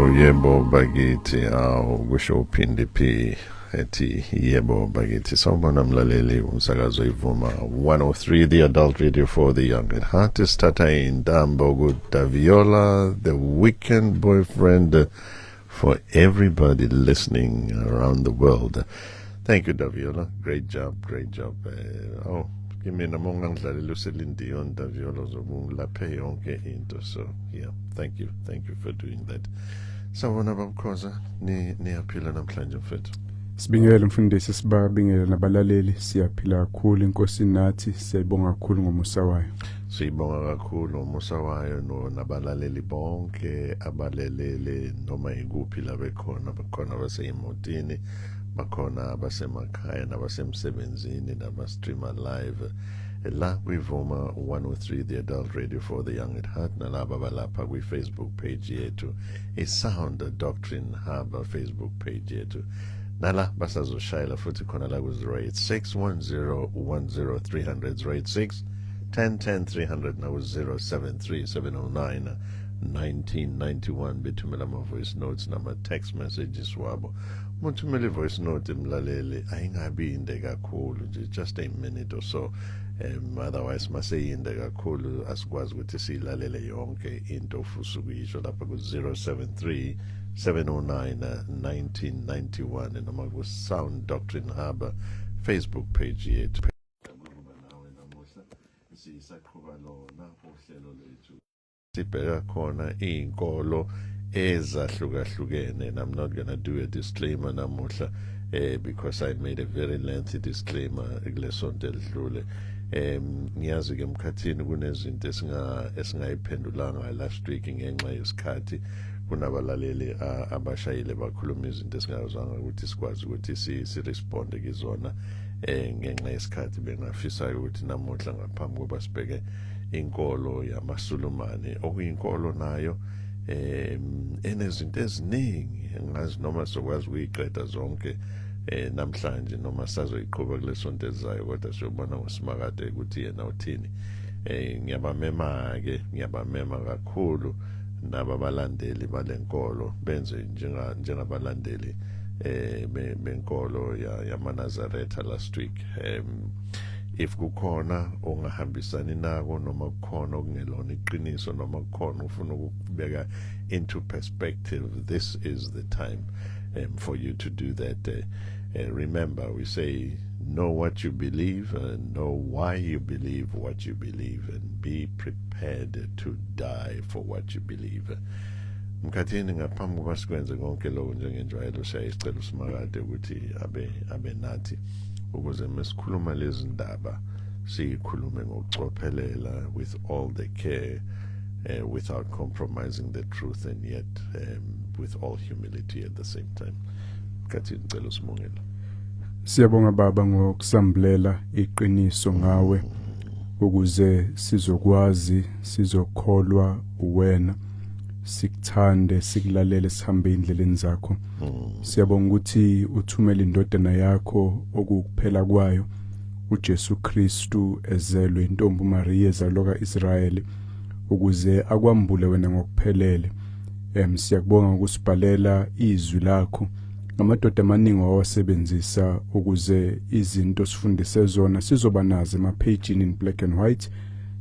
Yebo bakithi, awu kusho uphinde p ethi yebo bakithi. Sawubona mlaleli umsakazo ivuma 103, the adult radio for the young at heart. Sithatha intambo kuDaviola, the weekend boyfriend for everybody listening around the world. Thank you, Daviola. Great job, great job. Oh, kimina uma ungangidlalela uCeline Dion, Daviola, uzobe ungilaphe yonke into. So yeah, thank you, thank you for doing that. Sawubona babukhoza, ni niyaphila namhlanje mfethu? Sibingelele mfundisi, sibabingelele nabalaleli. Siyaphila kakhulu, inkosi nathi, siyayibonga kakhulu ngomusa wayo. Siyibonga kakhulu umusa wayo no nabalaleli bonke abalelele noma ikuphi la bekhona, bakhona abaseyimotini, bakhona abasemakhaya nabasemsebenzini nabastreama live la kwivuma 103, the adult radio for the young at heart, nalaba balapha kwi-Facebook page yethu, i-Sound Doctrine Hub Facebook page yethu, nala basazoshayela futhi khona la ku-086 10 10 300, 086 10 10 300, naku 073 709 1991, bethumela ama-voice notes nama-text messages wabo. Uma uthumela i-voice note, mlaleli, ayingabi inde kakhulu nje, just a minute or so. Otherwise maseyinde kakhulu asikwazi ukuthi siyilalele yonke into ofisa ukuyisho lapha ku-073 709 1991 noma ku-Sound Doctrine Hub Facebook page yethu. Nawe namuhla sisaqhuba lona uhlelo lwethu, sibheka khona iy'nkolo ezahlukahlukene, and I'm not gonna do a disclaimer namuhla because I made a very lengthy disclaimer kulesonto elidlule. Ngiyazi ke emkhathini kunezinto esingayiphendulanga last week ngenxa yesikhathi. Kunabalaleli abashayile bakhuluma izinto esingazwanga ukuthi sikwazi ukuthi si responde kizona ngenxa yesikhathi. Bengafisayo ukuthi namuhla, ngaphambi kokuba sibheke inkolo yamaSulumane, okuyinkolo nayo enezinto eziningi, engazi noma sokwazi ukuyiqeda zonke namhlanje noma sazoyiqhuba kulesonto ezayo, kodwa siyobona ngosimakade ukuthi yena uthini. Ngiyabamema ke, ngiyabamema kakhulu naba abalandeli balenkolo benze njengabalandeli benkolo yamaNazaretha last week. If kukhona ongahambisani nako noma kukhona okungelona iqiniso noma kukhona ufuna ukubeka into perspective, this is the time for you to do that. Remember, we say know what you believe and know why you believe what you believe and be prepared to die for what you believe. Mkhathini, ngaphambi kuba sikwenze konke lokho, njengenjwayelo siyaye sicela usimakade ukuthi abe nathi ukuze mesikhuluma lezi ndaba siyikhulume ngokucophelela, with all the care, without compromising the truth and yet with all humility at the same time. Mkhathini, ngicela usimungele. Siyabonga baba ngokusambulela iqiniso ngawe ukuze sizokwazi, sizokholwa uwena, sikuthande, sikulalele, sihambe endleleni zakho. Siyabonga ukuthi uthumele indodana yakho okukuphela kwayo, uJesu Kristu, ezelwe intombi uMaria, ezalwa kaIsrayeli, ukuze akwambule wena ngokuphelele. Siyakubonga ngokusibhalela izwi lakho ngamadoda amaningi wawasebenzisa ukuze izinto sifundise zona sizoba nazo emaphejini in black and white,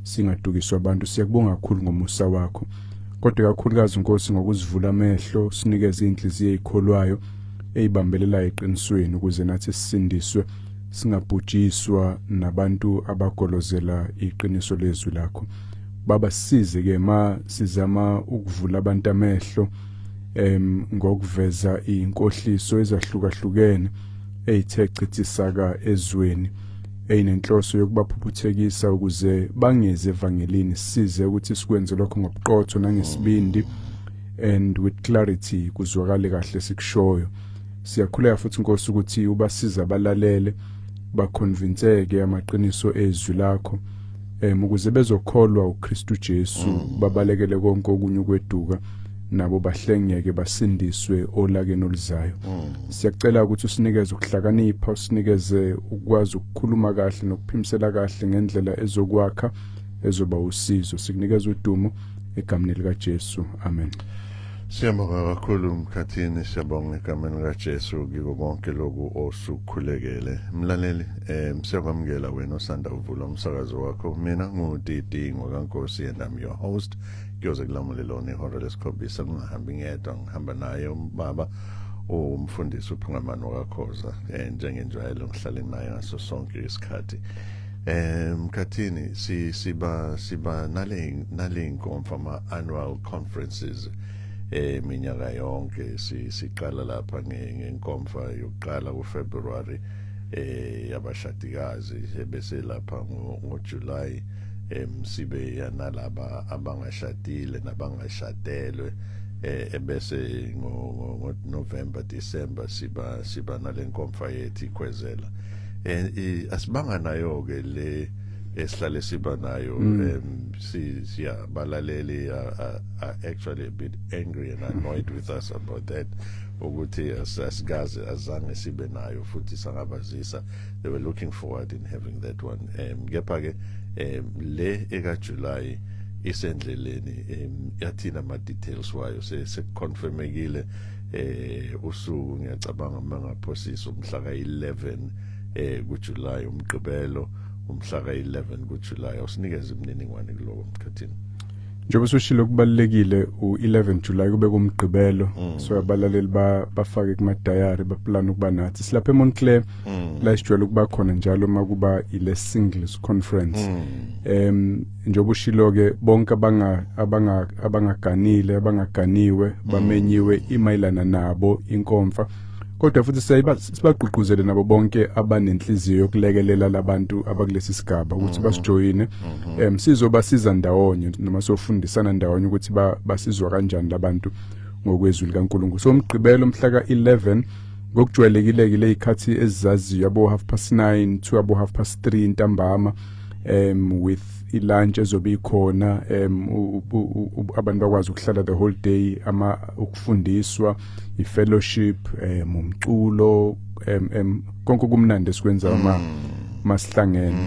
singadukiswa abantu. Siyakubonga kakhulu ngomusa wakho, kodwa kakhulukazi Nkosi ngokuzivula amehlo, sinikeze inhliziyo eyikholwayo eyibambelelayo eqinisweni ukuze nathi sisindiswe, singabhujiswa nabantu abagolozela iqiniso lezwi lakho. Baba, sisize ke ma sizama ukuvula abantu amehlo ngokuveza inkohliso ezahlukahlukene eyithe chithisaka ezweni, eyinenhloso yokubaphuphuthekisa ukuze bangeze evangelini. Size ukuthi sikwenze lokho ngobuqotho nangesibindi and with clarity, kuzwakale kahle sikushoyo. Siyakhuleka futhi Nkosi ukuthi ubasiza abalalele baconvinceke amaqiniso ezwi lakho ukuze bezokholwa uKristu Jesu, babalekele konke okunye ukweduka, nabo bahlengeke, basindiswe olakeni oluzayo. Siyacela ukuthi usinikeze ukuhlakanipha, usinikeze ukwazi ukukhuluma kahle nokuphimisela kahle ngendlela ezokwakha, ezoba usizo. Sikunikeza udumo egameni lika Jesu, amen. Siyabonga kakhulu Mkhathini, siyabonga egameni likaJesu kiko konke lokhu osukhulekele. Mlaleli, siyakwamukela wena osanda uvula umsakazo wakho. Mina nguDidi ngwakaNkosi and I'm your host. Kuyoze kulamule lona ihora lesikhombisa, ngingahambi ngedwa, ngihamba naye ubaba umfundisi uPhungamani wakaKhoza, njengenjwayelo ngihlale naye ngaso sonke isikhathi. Mkhathini, si siba siba nale inkomfa, ama annual conferences minyaka yonke. Siqala lapha ngenkomfa yokuqala kuFebruary yabashadikazi, bese lapha ngoJuly sibe yanalaba abangashadile nabangashadelwe, ebese ngo November, December siba nalenkomfa yethu ikhwezela. Asibanga nayo ke le esihlale siba nayo. Si siyabalaleli are actually a bit angry and annoyed with us about that, ukuthi asikaze, azange sibe nayo futhi sangabazisa. They were looking forward in having that one. Kepha ke le eka July isendleleni. Yathina ama details wayo sekuconfirmekile usuku, ngiyacabanga mangaphosisa umhla ka11 kuJuly, umgqibelo umhla ka11 kuJuly. Awusinikeze imininingwane kuloko, Mkhathini. Njengoba usushilo, kubalulekile u11 July kube kumgqibelo, so abalaleli bafake kuma diary, baplan ukuba nathi. Silapha eMontclair, la sijwayele ukuba khona njalo makuba ile singles conference. Njengoba ushilo ke, bonke abangaganile, abangaganiwe bamenyiwe, imayelana nabo inkomfa. Kodwa futhi sibagqugquzele nabo bonke abanenhliziyo yokulekelela labantu abakulesi sigaba ukuthi basijoyine. Sizobasiza ndawonye noma sofundisana ndawonye ukuthi basizwa kanjani labantu ngokwezwi likaNkulunkulu. So umgqibelo mhla ka-11, ngokujwayelekile ke lezikhathi ezizaziyo, abo 9:30 to abo 3:30 ntambama, with ilunch ezobe ikhona. Abantu bakwazi ukuhlala the whole day, ama ukufundiswa, ifellowship, umculo, konke kumnandi esikwenza uma masihlangene.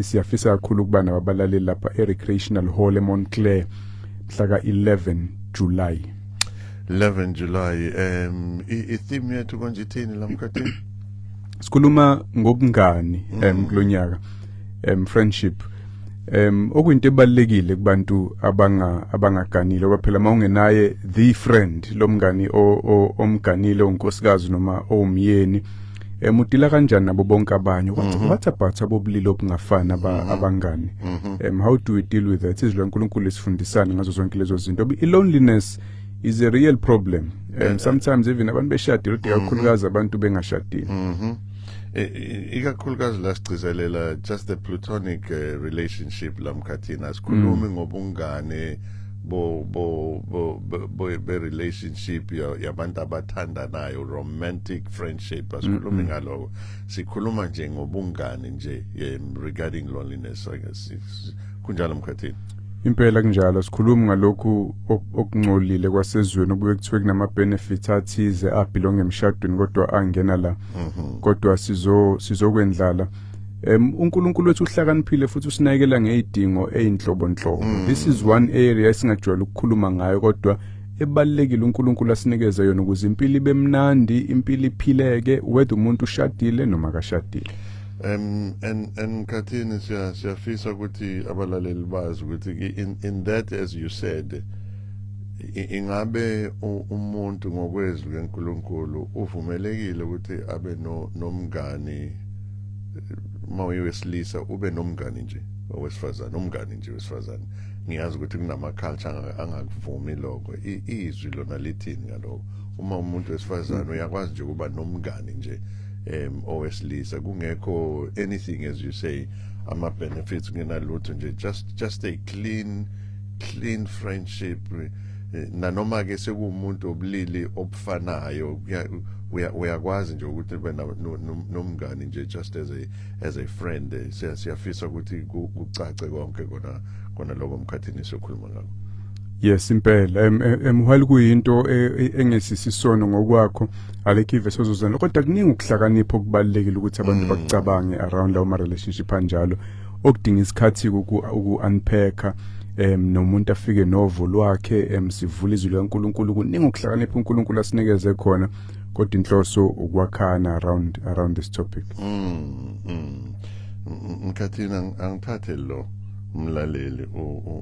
Siyafisa kakhulu ukuba nabalaleli lapha e-Recreational Hall eMontclair mhla ka-11 July. 11 July. I-theme yethu konje ithini la, Mkhathini? Sikhuluma ngobungani kulonyaka, friendship, okuyinto ebalulekile kubantu abangaganile, ngoba phela mawungenaye the friend, lomngani omganile, unkosikazi noma owumyeni, udeala kanjani nabo bonke abanye? What about abobulili obungafani, abangani? How do we deal with that? Izwi laNkulunkulu lisifundisana ngazo zonke lezo zinto. I loneliness is a real problem, sometimes even abantu beshadile, kodwa ikakhulukazi abantu bengashadile. Ikakhulukazi la sigcizelela just the platonic relationship la, Mkhathini. Asikhulumi ngobungane bo be relationship yabantu abathandanayo, romantic friendship, asikhulumi ngaloko. Sikhuluma nje ngobungani nje, regarding loneliness. I guess kunjalo, Mkhathini? Impela kunjalo. Sikhuluma ngalokhu okungcolile kwasezweni obuye kuthiwe kunama benefits athize abelong emshadweni kodwa angena la, kodwa sizokwendlala. UNkulunkulu wethu uhlakaniphile futhi usinakekela ngezidingo ezinhlobonhlobo. This is one area esingajwayele ukukhuluma ngayo, kodwa ebalulekile uNkulunkulu asinikeze yona ukuze impilo ibe mnandi, impilo iphileke, whether umuntu ushadile noma akashadile. And Mkhathini, siyafisa ukuthi abalaleli bazi ukuthi in that, as you said, ingabe umuntu ngokwezwi kaNkulunkulu uvumelekile ukuthi abe no nomngani, uma uyesilisa ube nomngani nje owesifazane, umngani nje wesifazane? Ngiyazi ukuthi kunama culture angakuvumi lokho. Izwi lona lithini ngalokho? Uma umuntu wesifazane uyakwazi nje ukuba nomngani nje owesilisa, kungekho anything, as you say, ama benefits, kungenalutho nje, just a clean friendship, nanoma ke sekuwumuntu obulili obufanayo, uyakwazi nje ukuthi ube nomngani nje just as a friend? Siyafisa ukuthi kucace konke kona lokho, Mkhathini, siyokhuluma ngakho. Yes, impela. While kuyinto engesisisono ngokwakho, alikho ivesi ozozana, kodwa kuningi ukuhlakanipha okubalulekile ukuthi abantu bakucabange around lawo ma relationship anjalo, okudinga isikhathi uku unpacka. Nomuntu afike novo lwakhe, sivula izwi likaNkulunkulu. Kuningi ukuhlakanipha uNkulunkulu asinikeze khona, kodwa inhloso ukwakhana around this topic. Mkhathini, angithathe lo umlaleli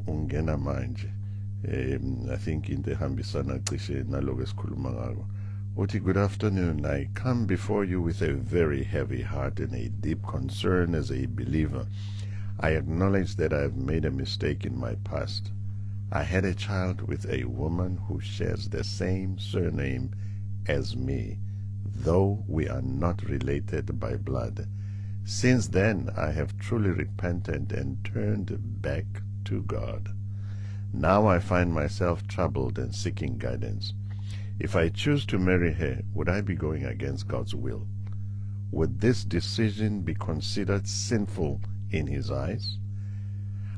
ungena manje. I think into ehambisana cishe naloko esikhuluma ngako. Uthi, "Good afternoon. I come before you with a very heavy heart and a deep concern as a believer. I acknowledge that I have made a mistake in my past. I had a child with a woman who shares the same surname as me, though we are not related by blood. Since then, I have truly repented and turned back to God. Now I find myself troubled and seeking guidance. If I choose to marry her, would I be going against God's will? Would this decision be considered sinful in His eyes?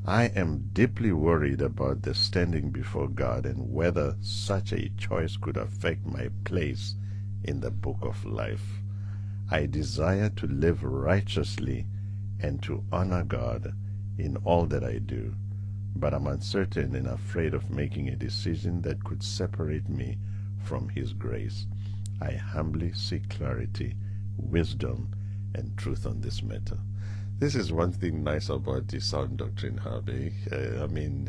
I am deeply worried about the standing before God and whether such a choice could affect my place in the book of life. I desire to live righteously and to honor God in all that I do, but I'm uncertain and afraid of making a decision that could separate me from His grace. I humbly seek clarity, wisdom, and truth on this matter." This is one thing nice about the Sound Doctrine Hub. Eh? I mean,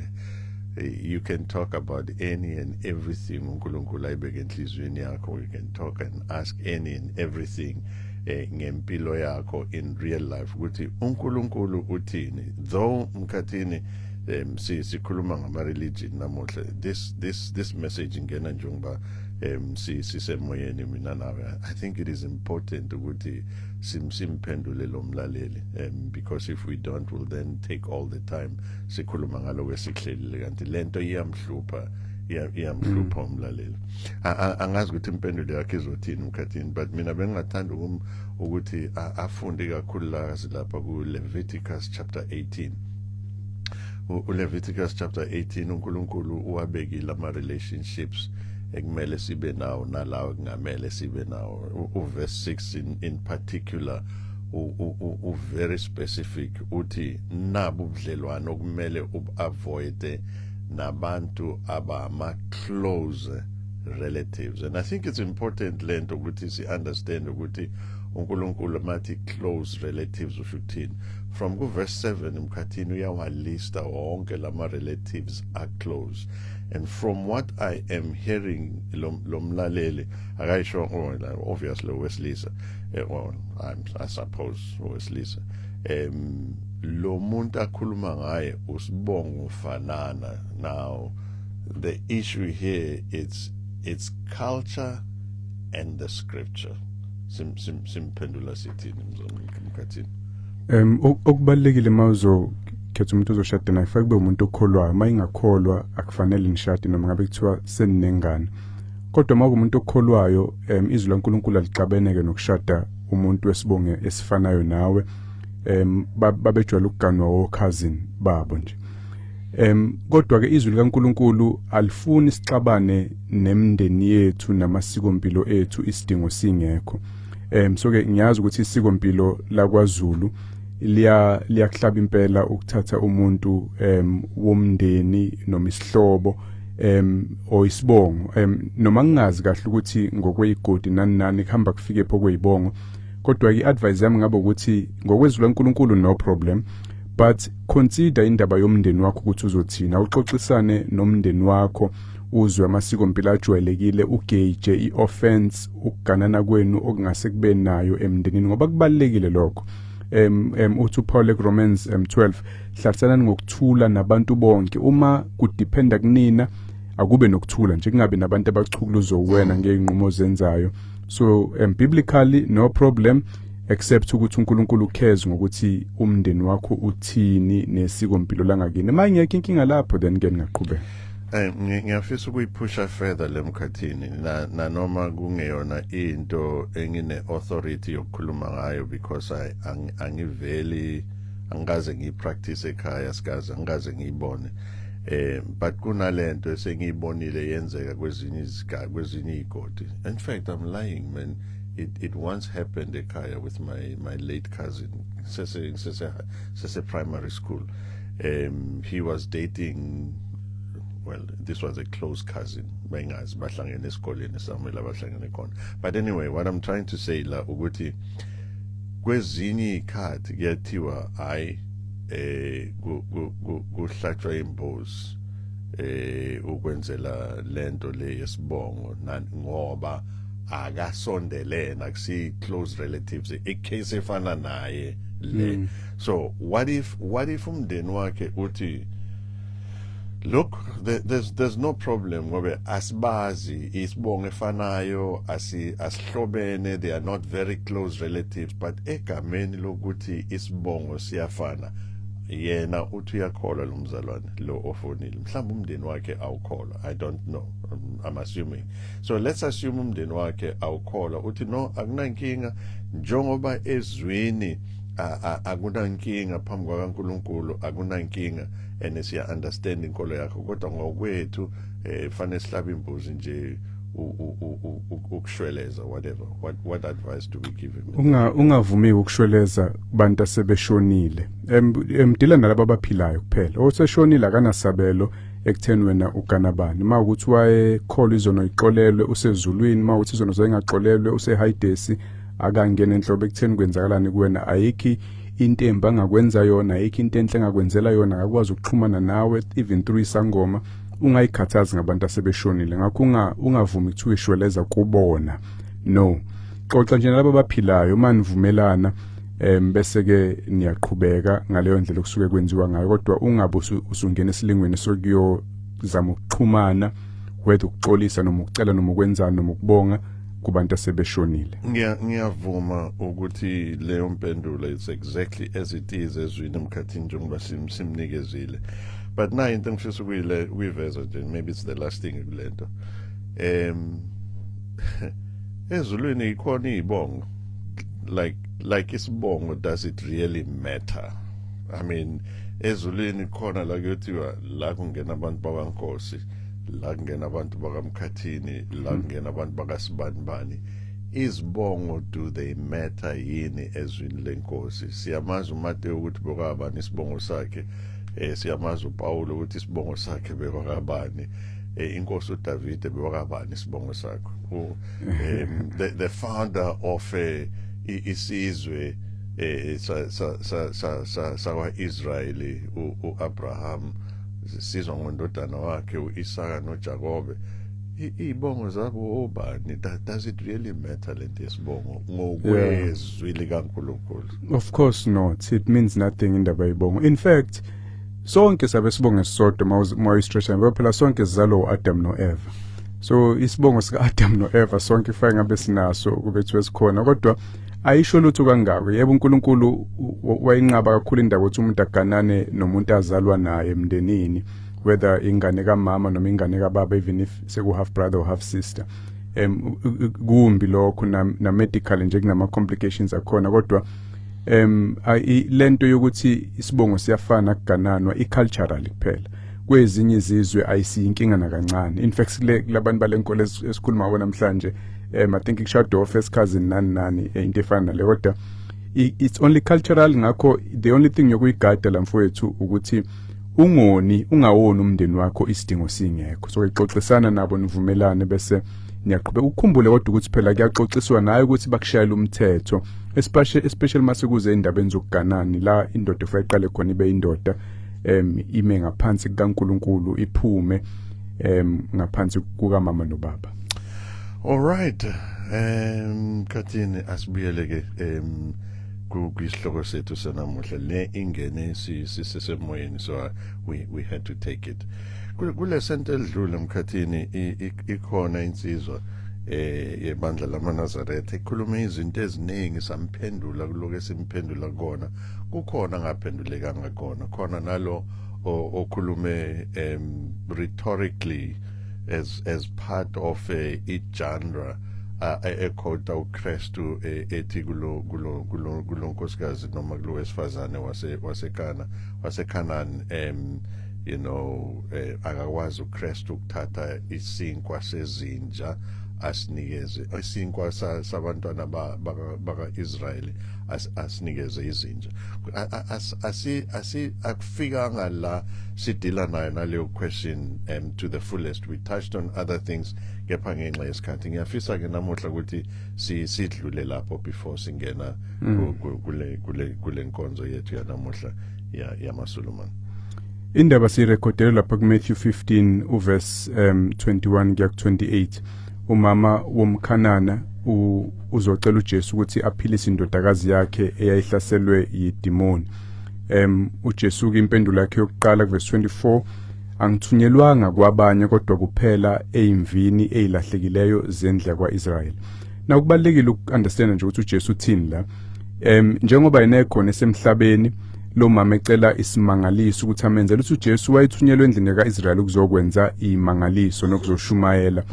you can talk about any and everything uNkulunkulu ayibeke enhliziyweni yakho. You can talk and ask any and everything ngempilo yakho in real life, ukuthi uNkulunkulu uthini. Though, Mkhathini, si sikhuluma ngama religion namuhla, this message ingena njengoba si sisemoyeni mina nawe. I think it is important ukuthi simphendule lo mlaleli, because if we don't, we'll then take all the time sikhuluma ngaloko esihlelile, kanti lento iyamhlupha, iyamhlupha umlaleli. Angazi ukuthi impendulo yakhe izothini, Mkhathini, but mina bengingathanda ukuthi afunde kakhulukazi lapha ku Leviticus chapter 18. uLeviticus chapter 18, uNkulunkulu uwabekile ama relationships ekumele sibe nawo nalawo kungamele sibe nawo. Uverse 6 in particular u very specific, uthi nabu ubudlelwano okumele ubuavoid nabantu abama close relatives. And I think it's important lento ukuthi si understand ukuthi uNkulunkulu mathi close relatives usho ukuthini. From ku verse 7, Mkhathini, uyawalista wonke lama relatives are close, and from what I am hearing, lo mlaleli akayisho, oh, obviously wesilisa, well, I suppose wesilisa, lo muntu akhuluma ngaye usibongo fanana. Now the issue here, it's culture and the scripture. Sim sim simphendula sithini, Mkhathini? Okubalekile mawuzo khetha umuntu ozoshada naye, kufanele kube umuntu okholwayo. Uma ingakholwa, akufanele nishade noma ngabe kuthiwa seninengane. Kodwa uma kuwumuntu okholwayo, izwi laNkulunkulu alixabeneke nokushada umuntu wesibonge esifanayo nawe. Babejwayele ukuganwa o-cousin babo nje. Kodwa ke izwi likaNkulunkulu alifuni sixabane nemindeni yethu namasiko mpilo ethu isidingo singekho. So ke ngiyazi ukuthi isiko mpilo la kwaZulu liya liyakuhlaba impela ukuthatha umuntu womndeni noma isihlobo oyisibongo, noma ngingazi kahle ukuthi ngokweyigodi nani nani kuhamba kufike pho kweyibongo. Kodwa ke advice yami ngabe ukuthi ngokwezwi laNkulunkulu, no problem, but consider indaba yomndeni wakho ukuthi uzothina. Uxoxisane nomndeni wakho, uzwe amasiko mpilo ajwayelekile, ugauge i-offense ukuganana kwenu okungase kube nayo emndenini, ngoba kubalekile lokho. Em em uthi uPaul kuRomans 12, "Hlalisanani ngokuthula nabantu bonke." Uma kudependa kunina, akube nokuthula nje, kungabi nabantu abachukuluzo wena ngeyinqumo zenzayo. So biblically, no problem, except ukuthi uNkulunkulu cares ngokuthi umndeni wakho uthini nesiko mpilo langakini. Manje inkinga lapho, then ke ningaqhubeka. Ngiyafisa ukuyiphusha further lemkhathini, na nanoma kungeyona into engine authority yokukhuluma ngayo, because I angiveli, angikaze ngiyipractice ekhaya, sikaze angikaze ngiyibone, but kunalento esengiyibonile yenzeka kwezinye izigaba, kwezinye izigodi. In fact, I'm lying, man, it once happened ekhaya with my late cousin, sese primary school. He was dating, well, this was a close cousin, bengazi bahlangene esikoleni somewhere labahlangene khona. But anyway, what I'm trying to say la ukuthi kwezinye ikhathi kuyathiwa hayi, kuhlatshwa imbuzi ukwenzela lento le yesibongo, ngoba akasondelene, akusi close relatives, icase efana naye le. So what if umndeni wakhe uthi, "Look, there's no problem ngoba asibazi, isibongo efanayo, asihlobene, they are not very close relatives, but egameni lokuthi isibongo siyafana," yena uthi uyakholwa lo mzalwane lo ofonile, mhlawumbe umndeni wakhe awukholwa, I don't know, I'm assuming. So let's assume umndeni wakhe awukholwa, uthi no, akunankinga njengoba ezwini akunankinga, phambi kwaNkulunkulu akunankinga, and siya understand inkolo yakho, kodwa ngokwethu fanele sihlabe imbuzi nje ukushweleza, whatever. What advice do we give him? Ungavumi ukushweleza kubantu asebeshonile. Emdila nalabo abaphilayo kuphela. Oseshonile akanasabelo ekutheni wena ugana bani. Uma ukuthi wayekholwa, izono ixolelwe, usezulwini. Uma ukuthi izono zayingaxolelwe, usehayidesi, akangena enhlobo ekutheni kwenzakalani kuwena. Ayikho into embi angakwenza yona, ayikho into enhle engakwenzela yona, akakwazi ukuxhumana nawe even through isangoma. Ungayikhathazi ngabantu asebeshonile. Ngakho ungavumi kuthiwa ishweleza kubona, no. Xoxa nje nalabo abaphilayo, uma nivumelana, bese ke niyaqhubeka ngaleyo ndlela okusuke kwenziwa ngayo. Kodwa ungabe usungena esilingweni sokuyozama ukuxhumana, whether ukuxolisa noma ukucela noma ukwenzani noma ukubonga kubantu asebeshonile. Ngiyavuma ukuthi leyo mpendulo it's exactly as it is ezwini emkhathini njengoba simnikezile, but nayo into engifisa ukuyiveza nje, maybe it's the last thing kulento. Ezulwini ikhona izibongo, like isibongo, does it really matter? I mean, ezulwini khona la kuyothiwa la kungena abantu bakwaNkosi, la kungena abantu bakaMkhathini, la kungena abantu bakasibanibani. Izibongo, do they matter yini ezwini lenkosi? Siyamazi uMateyu ukuthi bekabani isibongo sakhe, siyamazi uPaul ukuthi isibongo sakhe bekwakabani, inkosi uDavid bekwakabani isibongo sakhe, the founder of isizwe sa sa sa sa sa sakwa-Israyeli, uAbraham, sizwa ngondodana wakhe uIsaka noJakobe. Izibongo zabo obani? Does it really matter lento yesibongo ngokwezwi likaNkulunkulu? Of course not, it means nothing indaba yibongo. In fact, sonke sabe sibongo esisodwa uma uyistretcha, ngoba phela sonke sizalwa uAdam noEva. So isibongo sika-Adam noEva sonke kufanele ngabe sinaso, kube kuthiwe sikhona, kodwa ayisho lutho kangako. Yebo, uNkulunkulu wayinqaba kakhulu indaba ukuthi umuntu aganane nomuntu azalwa naye emndenini, whether ingane kamama noma ingane kababa, even if seku half brother or half sister. Kumbi lokho, na medical nje kunama complications akhona. Kodwa lento yokuthi isibongo siyafana kugananwa i-cultural kuphela. Kwezinye izizwe ayisiyinkinga nakancane. In fact, kule kulabantu balenkolo esikhuluma ngabo namhlanje, I think kushadwa first cousin, nani nani, into efana nale. Kodwa it's only cultural. Ngakho the only thing yokuyigada la, mfowethu, ukuthi ungoni, ungawoni umndeni wakho isidingo singekho. So ixoxisana nabo, nivumelane, bese niyaqhubeka. Ukhumbule kodwa ukuthi phela kuyaxoxiswa naye ukuthi bakushayela umthetho, especially mase kuze endabeni zokuganani, la indoda kufanele iqale khona ibe indoda, ime ngaphansi kukaNkulunkulu, iphume ngaphansi kukamama nobaba. All right. Khathini, asibuyele ke kwisihloko sethu senamuhla. Le ingene sisemoyeni, so we had to take it. Kule sento edlule, mkhathini, ikhona insizwa yebandla lamaNazaretha ikhuluma izinto eziningi, samphendula kuloko esimphendula kona, kukhona ngaphendulekanga kona, khona nalo okhulume rhetorically as part of a genre, equota uKristu, ethi kulo nkosikazi noma kulo wesifazane wase waseKana waseKanaan, akakwazi uKristu ukuthatha isinkwa sezinja asinikeze, isinkwa sabantwana baka Israyeli. Asinikeze izinja. Asi akufikanga la sidila nayo naleyo question to the fullest. We touched on other things, kepha ngenxa yesikhathi ngiyafisa ke namuhla ukuthi sidlule lapho before singena kule nkonzo yethu yanamuhla yamaSulumane. Indaba siyirekhodele lapha kuMatthew 15 uverse 21 kuya ku-28. Umama womKhanana uzocela uJesu ukuthi aphilise indodakazi yakhe eyayihlaselwe yidimoni. UJesu ke impendulo yakhe yokuqala kuverse 24, "Angithunyelwanga kwabanye kodwa kuphela eyimvini eyilahlekileyo zendlu yakwa-Israyeli." Na kubalekile uku-understand nje ukuthi uJesu uthini la. Njengoba yena ekhona esemhlabeni, lo mama ecela isimangaliso ukuthi amenzele, ukuthi uJesu wayethunyelwe endlini kaIsrael ukuzokwenza imangaliso nokuzoshumayela,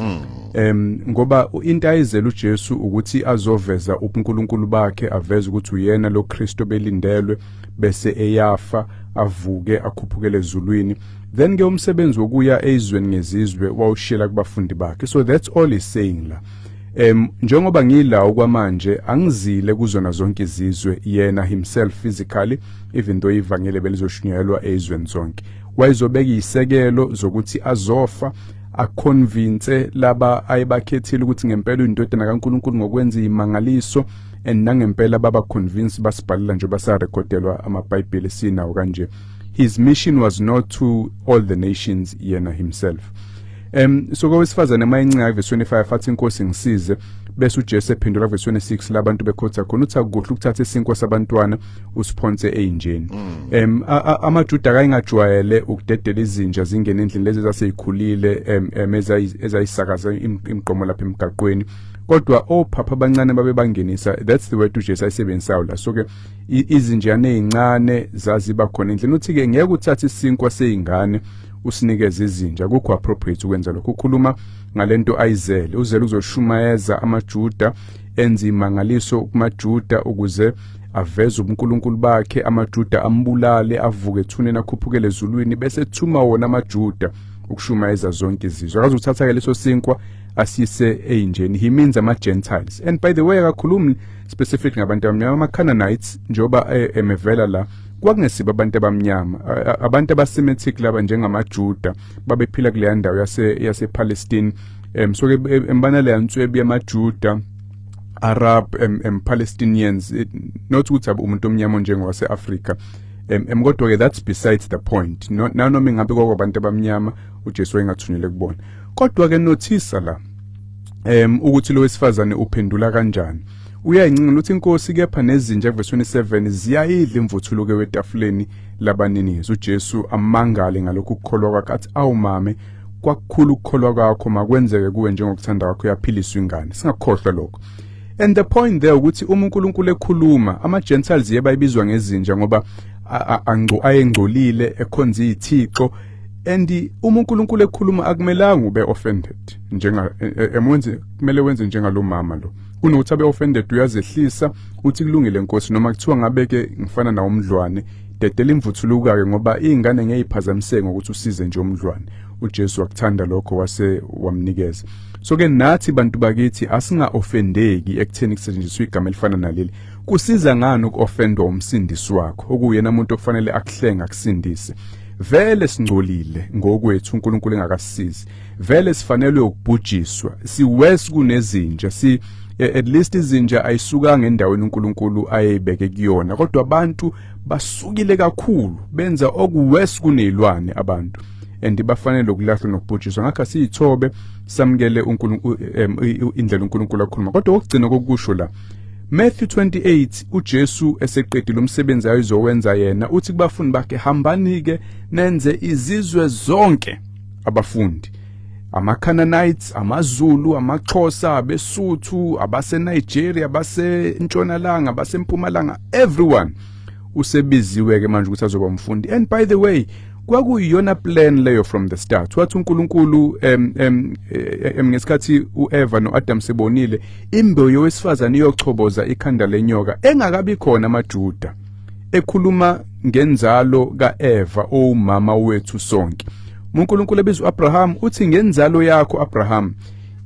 ngoba into ayizela uJesu ukuthi azoveza ubuNkulunkulu bakhe, aveze ukuthi uyena lo Kristo belindelwe, bese eyafa, avuke, akhuphukele ezulwini. Then ke umsebenzi wokuya ezweni ngezizwe wawushiyela kubafundi bakhe. So that's all he's saying la. Njengoba ngila okwamanje, angizile kuzona zonke izizwe, yena himself physically, even though ivangeli belizoshunyayelwa ezweni zonke. Wayezobeka isekelo zokuthi azofa, aconvince laba ayebakhethile ukuthi ngempela uyindodana kaNkuluNkulu ngokwenza imangaliso, and nangempela baba convince, basibhalela nje, basarekhodelwa amaBhayibheli sinawo kanje. His mission was not to all the nations, yena himself. So kowesifazane mayincenga, verse 25, athi, "Inkosi, ngisize," bese uJesu ephendula verse 26, labantu bekhotha khona, uthi, "Akukuhle ukuthatha isinkwa sabantwana usiphonse eyinjeni." AmaJuda kayingajwayele ukudedela izinja zingene endlini, lezi zaseyikhulile ezayisakaza imigqomo lapha emgaqweni, kodwa ophapha abancane babe bangenisa. That's the word uJesu ayisebenzisayo la. So ke izinjane ezincane zaziba khona endlini. Uthi ke ngeke uthathe isinkwa seyingane usinikeze izinja, kukho appropriate ukwenza lokho. Ukhuluma ngalento ayizele, uzele uzoshumayeza amaJuda, enza imangaliso kumaJuda ukuze aveze ubuNkulunkulu bakhe, amaJuda ambulale, avuke ethuneni, akhuphukele ezulwini, bese ethuma wona amaJuda ukushumayeza zonke izizwe. Akazuthatha ke leso sinkwa asise eyinjeni. He means ama Gentiles. And by the way, akakhulumi specific ngabantu abamnyama. Ama Canaanites, njoba emevela la, kwakungesibo abantu abamnyama, abantu abaSemitic laba njengamaJuda babephila kuleya ndawo yase Palestine. So ke embana leya nswebi yamaJuda, Arab, Palestinians, not ukuthi umuntu omnyama njengowase Africa, kodwa ke that's besides the point. No, nanoma ingabe kwakwabantu abamnyama uJesu wayengathunyelwe kubona. Kodwa ke nothisa la ukuthi lo wesifazane uphendula kanjani. Uyayincinga ukuthi, "Inkosi, kepha nezinja," verse 27, "ziyayidla imvuthuluko wetafuleni labaninizo." UJesu amangale ngalokhu kukholwa kwakhe, athi, "Awu mame, kwakukhulu ukukholwa kwakho, makwenzeke kuwe njengokuthanda kwakho." Uyaphiliswa ingane. Singakhohlwa lokho. And the point there ukuthi uma uNkulunkulu ekhuluma, ama Gentiles yeba ibizwa ngezinja ngoba ayengcolile, ekhonza izithixo. And uma uNkulunkulu ekhuluma, akumelanga ube offended njenga emwenze, kumele wenze njengalomama lo. Kunokuthi abe offended, uyazehlisa, uthi, "Kulungile Nkosi, noma kuthiwa ngabe ke ngifana nawo umdlwane, dedela imvuthuluka ke, ngoba izingane ngeke iphazamiseke ngokuthi usize nje umdlwane." UJesu wakuthanda lokho, wase wamnikeza. So ke nathi bantu bakithi asinga offendeki ekutheni kusetshenziswa igama elifana naleli. Kusiza ngani uku-offendwa umsindisi wakho, okuyena umuntu okufanele akuhlenga, akusindise? Vele singcolile ngokwethu uNkulunkulu engakasisizi. Vele sifanelwe ukubhujiswa, si worse kunezinja. Si at least izinja ayisukanga endaweni uNkulunkulu ayebeke kuyona, kodwa abantu basukile kakhulu, benza okuworse kunezilwane abantu, and bafanele ukulahlwa nokubhujiswa. Ngakho siyithobe, samukele uNkulunkulu, indlela uNkulunkulu akhuluma. Kodwa okugcina kokusho la, Matthew 28, uJesu eseqedile umsebenzi ayizowenza yena, uthi kubafundi bakhe, "Hambani ke nenze izizwe zonke abafundi." Ama-Canaanites, amaZulu, amaXhosa, abeSuthu, abase-Nigeria, abase-Ntshonalanga, abasempumalanga, everyone usebiziwe ke manje ukuthi azoba umfundi. And by the way, kwakuyiyona plan leyo from the start. Wathi uNkulunkulu ngesikhathi uEva noAdam sebonile, imbewu yowesifazane iyochoboza ikhanda lenyoka, engakabi khona amaJuda, ekhuluma ngenzalo kaEva owumama wethu sonke. uNkulunkulu ebiza uAbraham, uthi, "Ngenzalo yakho Abraham,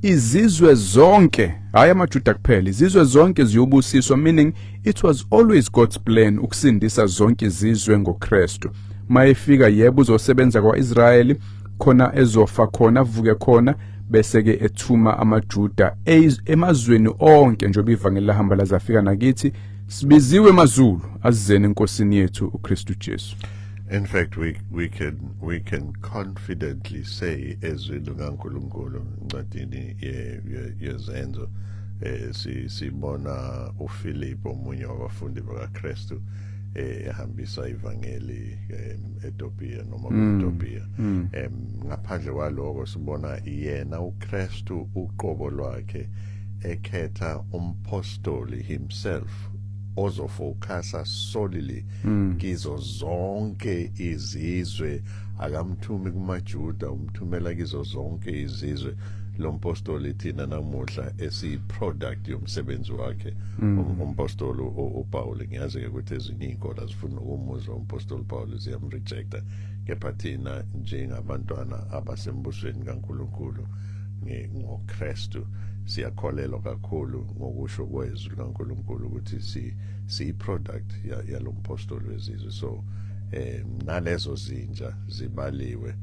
Izizwe zonke, hayi amaJuda kuphela, izizwe zonke ziyobusiswa, meaning it was always God's plan ukusindisa zonke izizwe ngoKristu. Mayefika, yebo, uzosebenza kwaIsrayeli khona, ezofa khona, avuke khona, bese ke ethuma amaJuda emazweni onke, njengoba ivangeli lahamba lazafika nakithi. Sibiziwe emazulu, azizeni enkosini yethu uKristu Jesu. In fact, we can confidently say ezwini likaNkulunkulu, encwadini yezenzo, sibona uPhilip, omunye wabafundi bakaKristu, ehambisa ivangeli eEthiopia noma eEthiopia. Ngaphandle kwaloko, sibona yena uKristu uqobo lwakhe ekhetha umpostoli himself ozofocusa solely kizo zonke izizwe. Akamthumi kumaJuda, umthumela kizo zonke izizwe. Lo mpostoli thina namuhla esiyi-product yomsebenzi wakhe, umpostoli uPaul. Ngiyazi ke ukuthi ezinye iy'nkolo azifuni ukumuzwa umpostoli Paul, ziyamrejecta, kepha thina njengabantwana abasembusweni kaNkulunkulu ngoKristu siyakholelwa kakhulu ngokusho kwezwi likaNkulunkulu ukuthi si siyi-product yalo mpostoli wezizwe. So nalezo zinja zibaliwe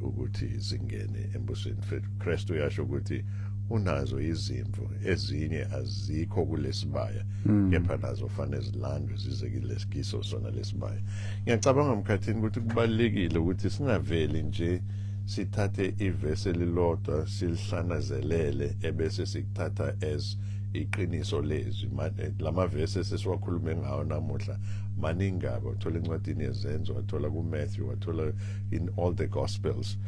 ukuthi zingene embusweni. Kristu uyasho ukuthi unazo izimvu ezinye azikho kulesibaya, kepha nazo fanele zilandwe zize kulesikiso sona lesibaya. Ngiyacabanga, mkhathini, ukuthi kubalekile ukuthi singaveli nje sithathe ivesi elilodwa silihlanazelele ebese sikuthatha as iqiniso lezwi. Lama verse esesiwakhulume ngawo namuhla maningi kabi. Wathola encwadini yezenzo, wathola kuMatthew, wathola in all the gospels.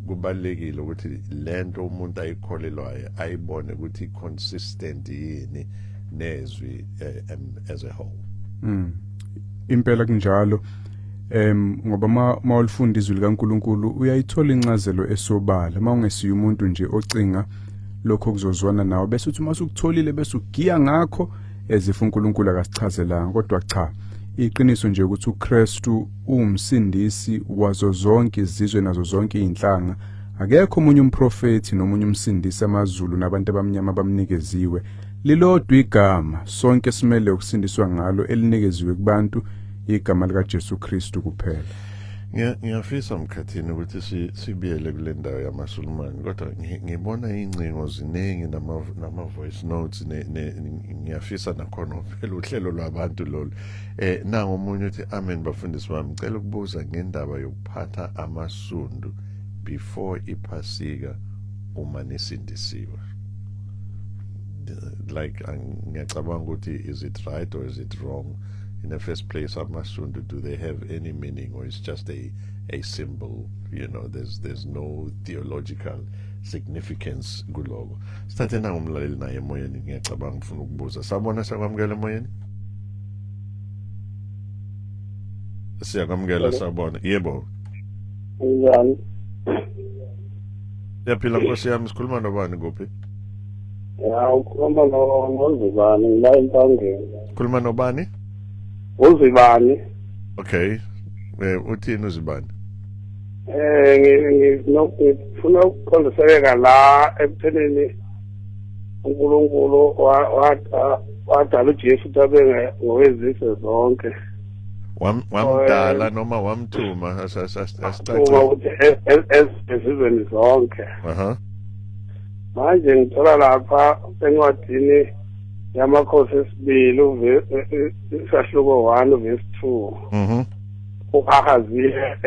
Kubalekile ukuthi lento umuntu ayikholelwayo ayibone ukuthi consistent yini nezwi as a whole. Impela kunjalo, ngoba ma mawulifunda izwi likaNkulunkulu uyayithola incazelo esobala. Mawungesiyo umuntu nje ocinga lokho kuzozwana nawe, bese uthi uma usukutholile bese ugiya ngakho as if uNkulunkulu akasichazelanga. Kodwa cha, iqiniso nje ukuthi uKristu uwumsindisi wazo zonke izizwe nazo zonke izinhlanga. Akekho omunye umprofeti nomunye umsindisi amazulu nabantu abamnyama bamnikeziwe. Lilodwa igama sonke simele ukusindiswa ngalo elinikeziwe kubantu, igama lika Jesu Kristu kuphela. Ngiyafisa, mkhathini, ukuthi sibuyele kule ndawo yamaSulumane, kodwa ngibona ingcingo ziningi nama voice notes, ngiyafisa nakhona, phela uhlelo lwabantu lolu. Nangu omunye uthi, "Amen bafundisi bami, ngicela ukubuza ngendaba yokuphatha amasundu before iphasika uma nisindisiwe." Like, ngiyacabanga ukuthi is it right or is it wrong in the first place? Amasundu, do they have any meaning or it's just a symbol? There's no theological significance kuloko. Sithathe nangumlaleli naye emoyeni, ngiyacabanga ufuna ukubuza. Sabona, siyakwamukela emoyeni, siyakwamukela, sawubona, yebo. Njani? Siyaphila, nkosi yami. Sikhuluma nobani, kuphi? Ya, ukhuluma noZibani, ngila eMpangeni. Khuluma nobani? UZibani. Okay, uthini uZibani? Ngifuna ukuqondiseleka la ekuthenini uNkulunkulu wadala uJesu ukuthi abe ngowezizwe zonke. Wamdala noma wamthuma? Uma Asicace. Ukuthi ezizweni zonke. Manje ngithola lapha encwadini yamakhosi esibili, isahluko 1 verse 2. uAhaziya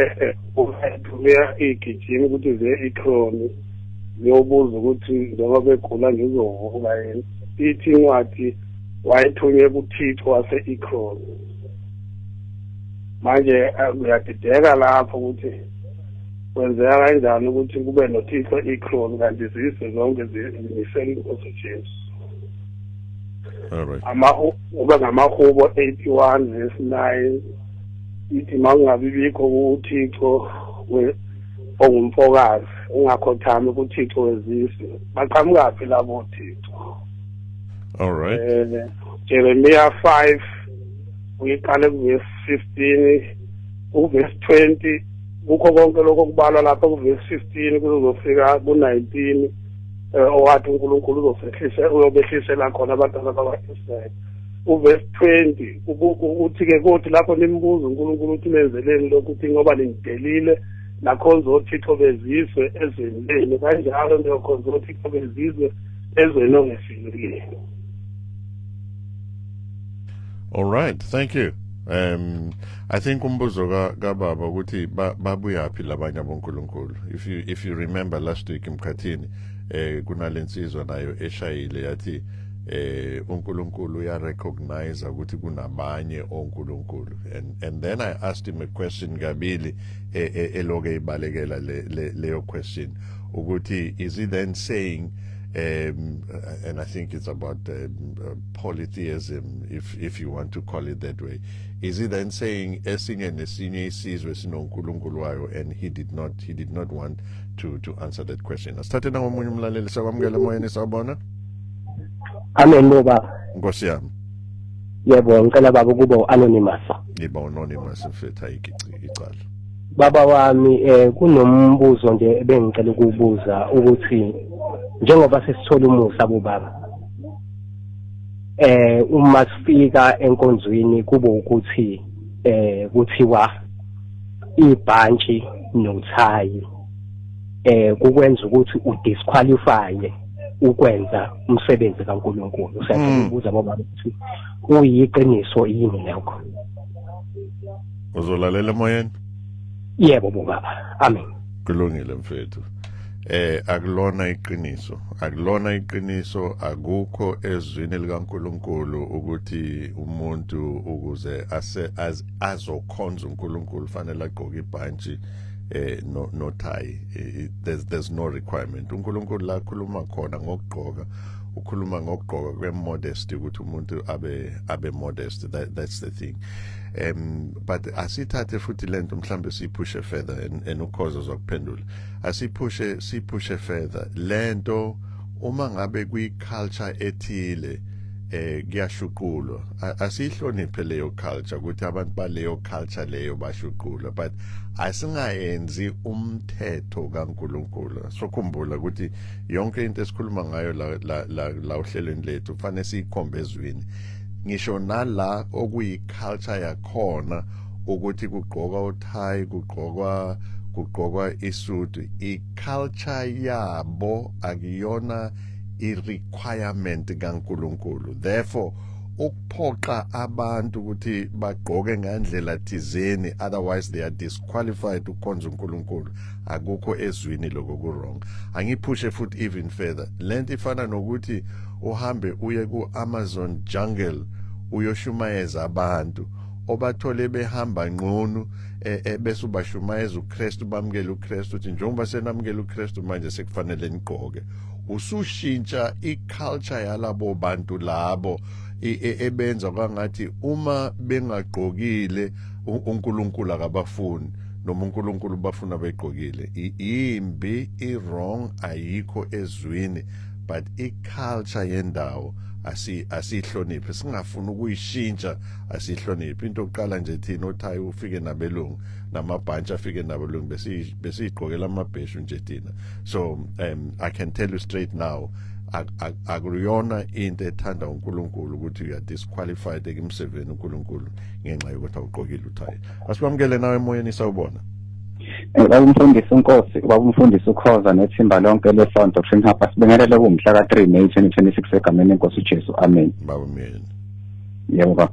uthumela igijimi ukuthi ziye eKroni ziyobuza ukuthi njengoba begula nje uzovuka yena. Ithi incwadi wayethunywe kuThixo wase-Ekroni. Manje uyadideka lapho ukuthi kwenzeka kanjani ukuthi kube noThixo e-Ekroni kanti izizwe zonke zimisela inkosi Jesu. All right. Kube ngamahubo 81 verse 9, ithi makungabi bikho uThixo ongumfokazi, ungakhothami kuThixo wezizwe. Baqhamukaphi labo Thixo? All right. Jeremiah 5, uyiqale kuverse 15, uverse 20. Kukho konke lokho kubalwa lapha kuvesi 15 kuzofika ku-19, owathi uNkulunkulu uzosehlisa, uyobehlisela khona abantwana bakwa-Israyeli. Uvesi 20 uthi-ke, kothi lapho nimbuza uNkulunkulu ukuthi nenzeleni lokhu, uthi ngoba ningidelile nakhonza othixo bezizwe ezweni lenu, kanjalo niyokhonza othixo bezizwe ezweni ongesilo lenu. All right, thank you. I think umbuzo ka kababa ukuthi babuyaphi labanye abonkulunkulu. If you remember last week emkhathini, kunalensizwa nayo eshayile yathi uNkulunkulu uya recognize ukuthi kunabanye onkulunkulu, and then I asked him a question kabili, eloke ibalekela leyo question ukuthi is he then saying, and I think it's about polytheism, if you want to call it that way, is he then saying esinye nesinye isizwe sinonkulunkulu wayo? And he did not want to answer that question. Asithathe nangomunye umlaleli. Sakwamukela emoyeni, sawubona. Amen, baba. Nkosi yami. Yebo, ngicela baba kuba anonymous. Yiba anonymous, mfethu, ayikho icala. Baba wami, kunombuzo nje ebengicela ukubuza ukuthi njengoba sesithola umusa bobaba, uma sifika enkonzweni kube ukuthi kuthiwa ibhantshi nothayi kukwenza ukuthi udisqualify ukwenza umsebenzi kaNkuluNkulu. Siyacela ukubuza baba ukuthi kuyiqiniso yini lokho? Uzolalela emoyeni? Yebo baba, amen. Kulungile mfethu. Akulona iqiniso, akulona iqiniso. Akukho ezwini likaNkuluNkulu ukuthi umuntu ukuze ase azokhonza uNkulunkulu fanele agqoke ibhantshi no tie. There's no requirement. uNkulunkulu la khuluma khona ngokugqoka, ukhuluma ngokugqoka kwe-modesty, ukuthi umuntu abe modest. That's the thing. But asithathe futhi lento mhlambe siyiphushe further, and ukhozo zokuphendula. Asiphushe, siphushe further lento. Uma ngabe kwi culture ethile kuyashuqulwa, asihloniphe leyo culture, ukuthi abantu baleyo culture leyo bashuqulwa, but asingayenzi umthetho kaNkuluNkulu. Sokhumbula ukuthi yonke into esikhuluma ngayo la ohlelweni lethu kufanele siyikhombe ezwini, ngisho nala okuyi culture yakhona ukuthi kugqokwa uthayi, kugqokwa isudu. I-culture yabo akuyona i-requirement kaNkuluNkulu. Therefore ukuphoqa abantu ukuthi bagqoke ngandlela thizeni, otherwise they are disqualified ukukhonza uNkulunkulu, akukho ezwini lokho, ku wrong. Angiphushe futhi even further. Lento ifana nokuthi uhambe uye ku Amazon jungle, uyoshumayeza abantu obathole behamba nqunu, bese ubashumayeza uKristu, bamukele uKristu, uthi njengoba senamukela uKristu manje sekufanele nigqoke. Usushintsha iculture yalabo bantu labo ebenza kwangathi uma bengagqokile uNkulunkulu akabafuni, noma uNkulunkulu bafuna begqokile. Imbi, i-wrong, ayikho ezwini, but i-culture yendawo asihloniphe, singafuni ukuyishintsha, asihloniphe. Into yokuqala nje, thina othayi ufike nabelungu, namabhantshi afike nabelungu, besiyigqokela amabheshu nje thina. So I can tell you straight now, akuyona into ethanda uNkulunkulu ukuthi you are disqualified ekumseveni uNkulunkulu ngenxa yokuthi awugqokile uthayi. Asikwamukele nawe emoyeni, sawubona. Baba umfundisi uNkosi, baba umfundisi uKhoza nethimba lonke leSound Doctrine Hub, asibingelele kumhla ka-3 May 2026 egameni lenkosi uJesu, amen. Baba Myeni. Yebo baba.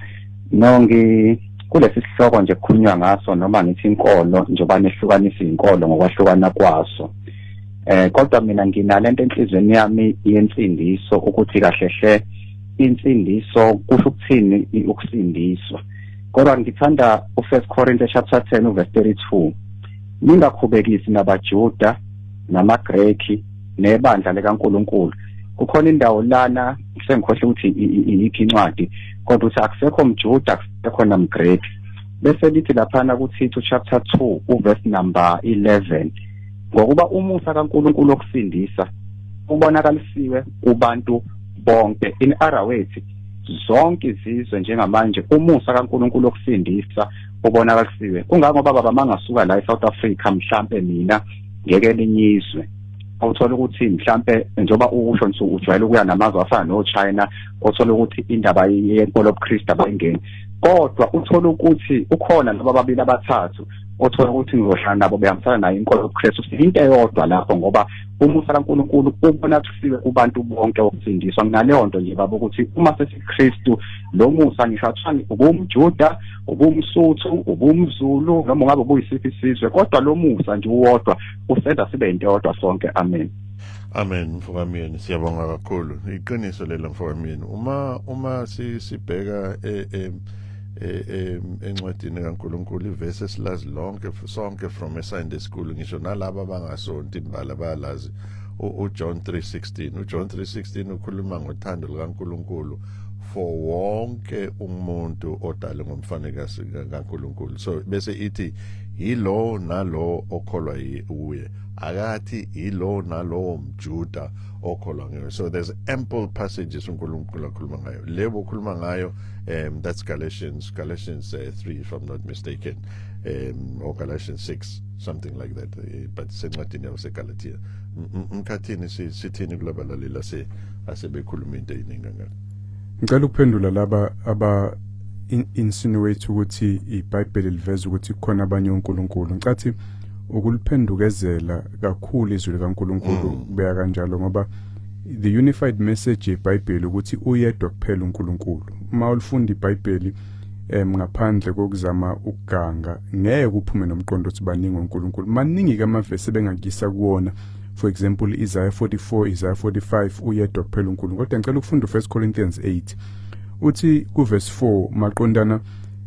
No, ngi kulesi sihloko nje kukhulunywa ngaso, noma ngithi inkolo, njengoba nehlukanisa inkolo ngokwahlukana kwaso. Kodwa mina nginalento enhlizweni yami yensindiso, ukuthi kahle hle insindiso kusho ukuthini, ukusindiswa. Kodwa ngithanda u1 Corinthians chapter 10 verse 32: "Ningakhubekisi nabaJuda namaGreki nebandla likaNkuluNkulu." Kukhona indawo lana, sengikhohle ukuthi iyiphi incwadi, kodwa uthi akusekho mJuda, akusekho namGreki. Bese lithi laphana kuThithu chapter 2 uverse number 11: "Ngokuba umusa kaNkuluNkulu okusindisa ubonakalisiwe kubantu bonke." In other words, Zonke izizwe njengamanje umusa kaNkuluNkulu okusindisa ubonakalisiwe. Kungangoba baba mangasuka la eSouth Africa, mhlambe mina ngeke elinye izwe, awuthola ukuthi mhlambe njengoba usho nje ujwayele ukuya namazwe afana no-China, othola ukuthi indaba yenkolo yobuKristu abayingeni, kodwa uthola ukuthi ukhona laba ababili abathathu othola ukuthi ngizohlala nabo behambisana nayo inkolo yobuKristu. Into eyodwa lapho, ngoba umusa kaNkuluNkulu ubonakisiwe kubantu bonke wokusindiswa. Nginaleyo nto nje baba, ukuthi uma sesiKristu lo musa, ngisho athiwa ubumJuda, ubumSuthu, ubumZulu, noma ungabe ubuyisiphi isizwe, kodwa lo musa nje uwodwa usenza sibe into eyodwa sonke. Amen. Amen, mfokamyeni, siyabonga kakhulu. Iqiniso lelo, mfokamyeni. Uma sibheka encwadini kaNkuluNkulu, ivesi esilazi lonke sonke from a Sunday school, ngisho nalabo abangasonti imbala bayalazi, uJohn 3:16. UJohn 3:16 ukhuluma ngothando lukaNkuluNkulu for wonke umuntu odalwe ngomfanekiso kaNkuluNkulu. So bese ithi yilo nalo okholwa uye, akathi yilo nalowo mJuda okholwa ngayo. So there's ample passages uNkulunkulu akhuluma ngayo. Lebo ukhuluma ngayo, that's Galatians 3, if I'm not mistaken, or Galatians 6, something like that, but sencwadini yaseGalatia. Mkhathini, sithini kulabalaleli ase asebekhuluma into eyiningi kangaka? Ngicela ukuphendula laba aba insinuate ukuthi iBhayibheli liveza ukuthi kukhona abanye onkulunkulu. Ngicathi ukuliphendukezela kakhulu izwi likaNkulunkulu kubeka kanjalo, ngoba the unified message yeBhayibheli ukuthi uyedwa kuphela uNkulunkulu. Uma ulifunda iBhayibheli ngaphandle kokuzama ukuganga, ngeke uphume nomqondo ukuthi baningi onkulunkulu. Maningi ke amavesi ebengakisa kuwona, for example Isaiah 44, Isaiah 45, uyedwa kuphela uNkulunkulu. Kodwa ngicela ukufunda u1 Corinthians 8, uthi kuverse 4 maqondana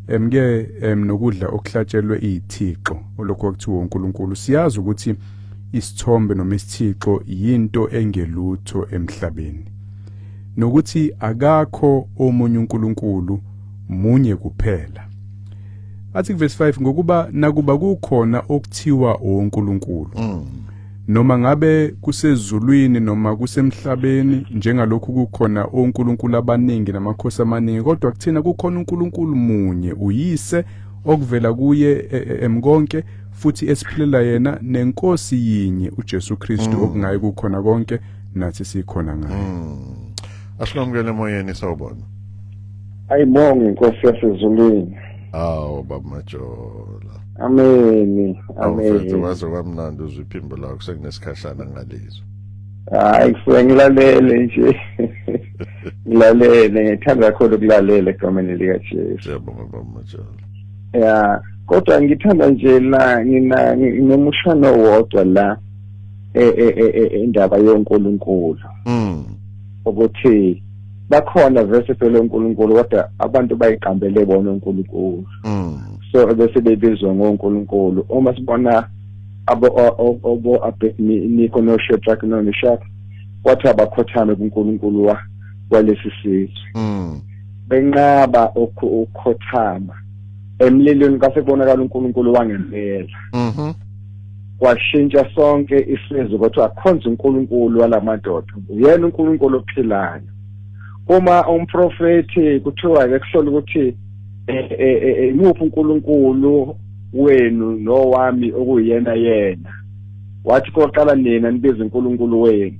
emke nokudla okuhlatshelwe izithixo, olokho kuthiwa uNkulunkulu. Siyazi ukuthi isithombe noma isithixo yinto engelutho emhlabeni, nokuthi akakho omunye uNkulunkulu, munye kuphela. Athi kuverse 5, ngokuba nakuba kukhona okuthiwa onkulunkulu, noma ngabe kusezulwini noma kusemhlabeni, njengalokhu kukhona onkulunkulu abaningi namakhosi amaningi, kodwa kuthina kukhona uNkulunkulu munye, uyise, okuvela kuye emkonke futhi esiphilela yena, nenkosi yinye, uJesu Kristu, okungaye kukhona konke nathi sikhona ngaye. Asikwamukele emoyeni, sawubona. Ayibonge inkosi yasezulwini. Awu, baba Majola. Ameni. Awufethu. Amen. Waze kwamnandi uzwe iphimbo lakho, sekunesikhashana ngalizwa. Hayi, kusuke ngilalele nje. Ngilalele, ngithanda kakhulu ukulalela egameni lika Jesu. Siyabonga, baba Majola. Ya, kodwa ngithanda nje la ngina nginomushano wodwa la indaba yoNkulunkulu. Ukuthi bakhona vese phela uNkulunkulu, kodwa abantu bayiqambele bona uNkulunkulu. So bese bebizwa ngoNkulunkulu. Uma sibona abo Abednego no Shadrach no Meshach, kwathi abakhothame kuNkulunkulu wa walesi sizwe, benqaba ukukhothama emlilweni, kwase kubonakala uNkulunkulu wangempela. Kwashintsha sonke isizwe, kodwa akhonza uNkulunkulu walamadoda, uyena uNkulunkulu ophilayo. Uma umprofethi kuthiwa ke kuhlola ukuthi imuphi uNkulunkulu wenu nowami okuyena yena, wathi koqala nina nibize uNkulunkulu wenu.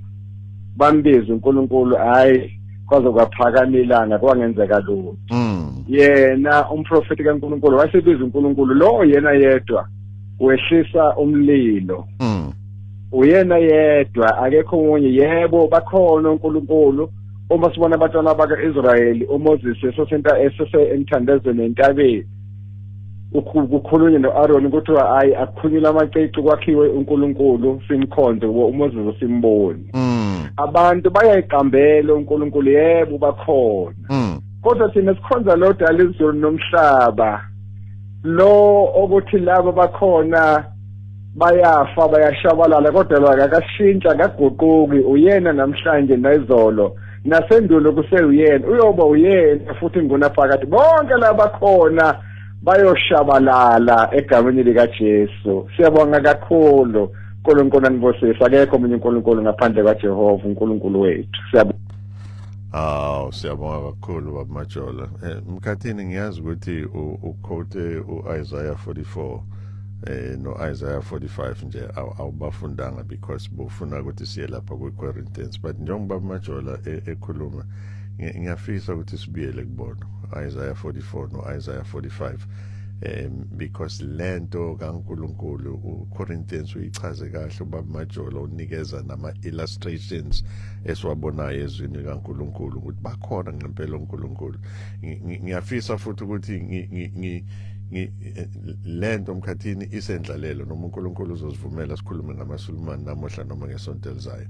Bambiza uNkulunkulu, hayi, kwaze kwaphakama ilanga kwangenzeka lutho. Yena umprofeti kaNkulunkulu wasebiza uNkulunkulu lo yena yedwa, wehlisa umlilo. Uyena yedwa, akekho omunye. Yebo, bakhona uNkulunkulu. Uma sibona abantwana baka-Israyeli, uMoses esesenta esese emthandazweni entabeni, kukhulunywe no-Aaron, kuthiwa hayi, akukhulunywe amacici, kwakhiwe uNkulunkulu simkhonze, uMoses simboni. Abantu bayayiqambela uNkulunkulu, yebo bakhona, kodwa thina sikhonza lo dala izulu nomhlaba, lo okuthi laba bakhona bayafa, bayashabalala, kodwa lo akakashintsha, akaguquki, uyena namhlanje nayizolo nasendulo, kuseyuyena, uyoba uyena futhi ngunaphakade. Bonke labakhona bayoshabalala egameni likaJesu. Siyabonga kakhulu, uNkulunkulu anibusise. Akekho omunye uNkulunkulu ngaphandle kwaJehova uNkulunkulu wethu. Siyabonga. Aw, siyabonga kakhulu Baba Majola. Mkhathini, ngiyazi ukuthi uquote uIsaiah 44 no Isaiah 45 nje, awubafundanga because bufuna ukuthi siye lapha ku Corinthians, but njengoba Baba Majola ekhuluma, ngiyafisa ukuthi sibuyele kubona Isaiah 44 no Isaiah 45, because lento kaNkuluNkulu uCorinthians uyichaze kahle ubaba Majola, unikeza nama illustrations esiwabonayo ezwini likaNkuluNkulu ukuthi bakhona ngempela uNkulunkulu. Ngiyafisa futhi ukuthi lento mkhathini isendlalelo, noma uNkulunkulu uzosivumela sikhulume ngamaSulumane namuhla noma ngesonto elizayo.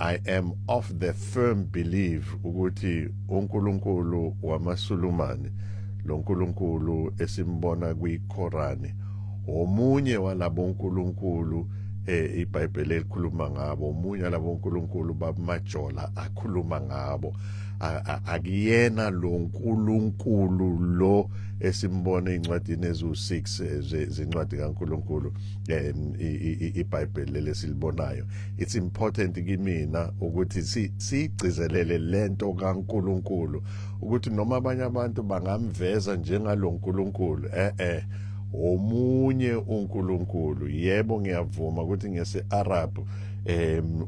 I am of the firm belief ukuthi uNkulunkulu wamaSulumane, lo nkulunkulu esimbona kwiKorani, omunye walabo nkulunkulu iBhayibheli elikhuluma ngabo, omunye walabo nkulunkulu babumajola akhuluma ngabo. Akuyena lo nkulunkulu lo esimbona ezincwadini ezu6 zencwadi kaNkulunkulu, iBhayibheli lesilibonayo. It's important kimina ukuthi sigcizelele lento kaNkulunkulu, ukuthi noma abanye abantu bangamveza njengalo nkulunkulu, omunye uNkulunkulu. Yebo, ngiyavuma ukuthi ngese-Arab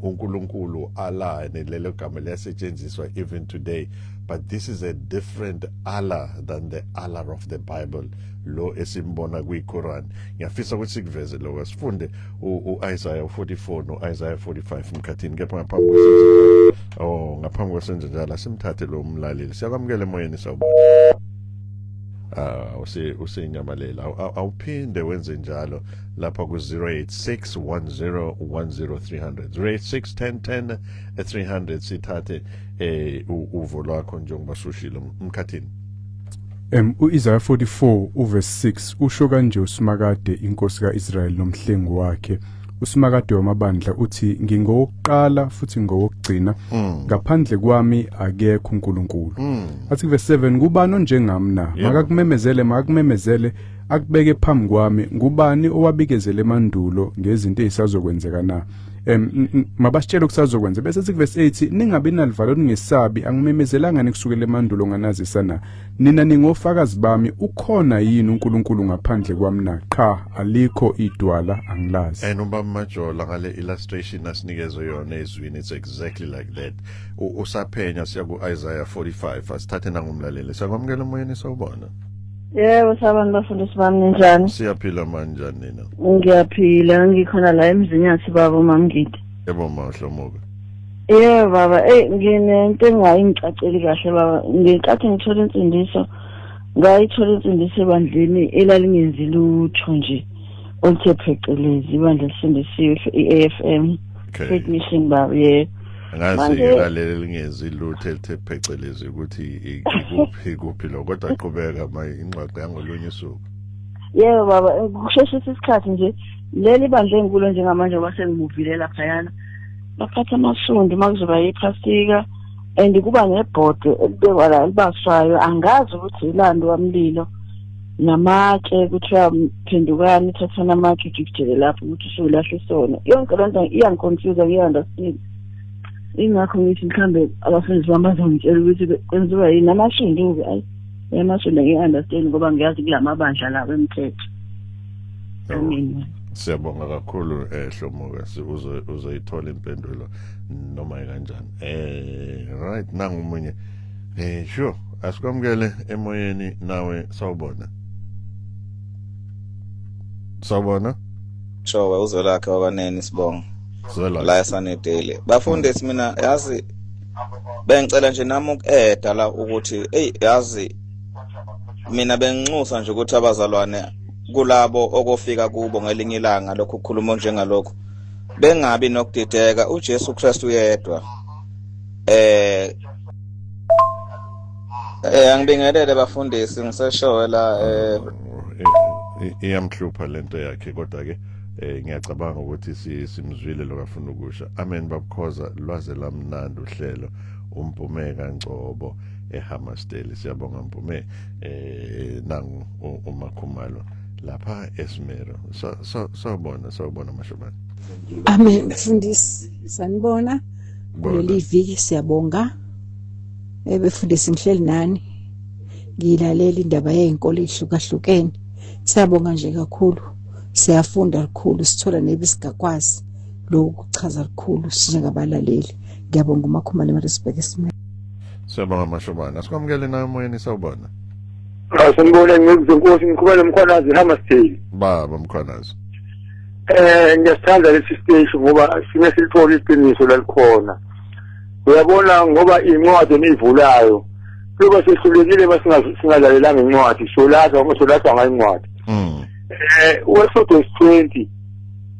uNkulunkulu Allah, lelo gama liyasetshenziswa even today, but this is a different Allah than the Allah of the Bible lo esimbona kwiQuran. Ngiyafisa ukuthi sikuveze lokho, sifunde uIsaiah 44 noIsaiah 45 mkhathini. Kepha ngaphambi kwesenze njalo, simthathe lo mlaleli. Siyakwamukela emoyeni, sawubona. Ah, usenyamalela. Awuphinde wenze njalo lapha ku 086 10 10300, 086 10 10 300, sithathe uvo lwakho njengoba sushilo mkhathini. UIsaiah 44 uverse 6 usho kanje: "USimakade inkosi kaIsrael nomhlengi wakhe, uSimakade wamabandla uthi, ngingowokuqala futhi ngowokugcina, ngaphandle kwami akekho uNkulunkulu." Athi verse 7: "Kubani onjengami na? Makakumemezele, makakumemezele, akubeke phambi kwami. Ngubani owabikezele emandulo ngezinto ezisazokwenzeka na? Mabasitshele okusazokwenza." Bese sithi verse 8: "Ningabi nalivalo, ningesabi. Angimemezelanga nikusukela emandulo, nganazisa na? Nina ningofakazi bami. Ukhona yini uNkulunkulu ngaphandle kwami na? Qha, alikho idwala, angilazi." And ubaba Majola ngale illustration asinikezwe yona ezwini, it's exactly like that. Usaphenya siya ku Isaiah 45. Asithathe nangumlaleli. Siyakwamukela emoyeni, sawubona. Yebo, sabani bafundisi bami, ninjani? Siyaphila, manjani nina? Ngiyaphila, ngikhona la eMzinyathi baba uMamngidi. Yebo mahlomuka. Yebo baba, nginento engayingicaceli kahle baba. Ngenkathi ngithola insindiso, ngayithola insindiso ebandleni elalingenzi lutho nje oluthe phecelezi ibandla elisindisiwe, i-AFM Faith Mission baba, yebo. Ngazi ilaleli lingezi lutho elithe phecelezi ukuthi ikuphi kuphi lo, kodwa qhubeka ma, ingxoxo yangolunye usuku. Yebo baba, kusheshisa isikhathi nje, leli bandla engikulo njengamanje, ngoba sengimuvile laphayana, baphatha amasundu uma kuzoba yiphasika and kuba nebhodwe elibekwa la elibaswayo, angazi ukuthi ilando wamlilo, namatshe, kuthiwa phendukani, thathani amatshe ujikijele lapho ukuthi usulahle isono. Yonke loo nto iyangiconfuse, ngiyi-understand. Ingakho ngithi mhlambe abafundisi bami bazongitshela ukuthi kwenziwa yini amasundu-ke. Ayi, amasundu ngiyi-understand ngoba ngiyazi kula mabandla lawo emthetho. Amen. Siyabonga kakhulu Hlomuka, uzoyithola impendulo noma kanjani. Right, nangu umunye. Sure, asikwamukele emoyeni nawe, sawubona. Sawubona. Showe, uzwelakhe wakwanene, sibonga. Zwelakhe. La eSunnydale. Bafundisi, mina yazi bengicela nje nami uku-adda la ukuthi hey, yazi mina benginxusa nje ukuthi abazalwane kulabo okofika kubo ngelinye ilanga lokhu kukhuluma njengalokhu bengabi nokudideka. uJesu Kristu yedwa. Angibingelele bafundisi, ngiseshowe la. Iyamhlupha lento yakhe, kodwa ke ngiyacabanga ukuthi simzwile lokafuna ukusho. Amen babukhoza, lwaze lamnandi uhlelo. Umpume kaNgcobo eHammersdale. Siyabonga Mpume. Nangu uMakhumalo lapha eSmero. So sawubona, sawubona mashobane. Amen mfundisi, sanibona kuleli viki, siyabonga. Befundisi ngihleli nani. Ngiyilalela indaba yezinkolo ezihlukahlukene. Siyabonga nje kakhulu. Siyafunda kakhulu, sithola nebisigakwazi lokhu kuchaza kakhulu sinjengabalaleli. Ngiyabonga uMakhumalo eMaritzburg esimeni. Siyabonga Mashobana. Asikwamukele nawe emoyeni, sawubona. Sanibona nceku zenkosi, ngikhuluma noMkhwanazi Hammersdale. Baba Mkhwanazi. Ngiyasithanda lesi siteshi ngoba sime silithola iqiniso lalikhona. Uyabona, ngoba incwadi eniyivulayo kuba sehlulekile masingalalelanga incwadi, solathwa ngoba solathwa ngayo incwadi. UExodus 20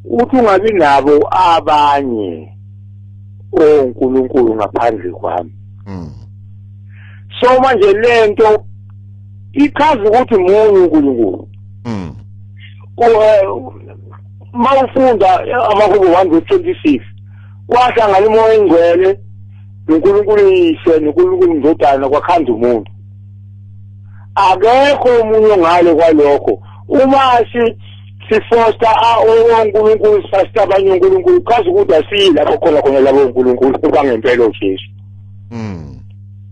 uthi ungabi nabo abanye onkulunkulu ngaphandle kwami. So manje lento ichaza ukuthi munye uNkulunkulu. Mawufunda amahubo 126, kwahlangana umoya engcwele noNkulunkulu Yise noNkulunkulu Ndodana, kwakhanda umuntu. Akekho omunye ongale kwalokho. Uma si sifosta onkulunkulu, sifasta abanye onkulunkulu, chaza ukuthi asiyi lapho khona khona labo onkulunkulu bangempela uJesu.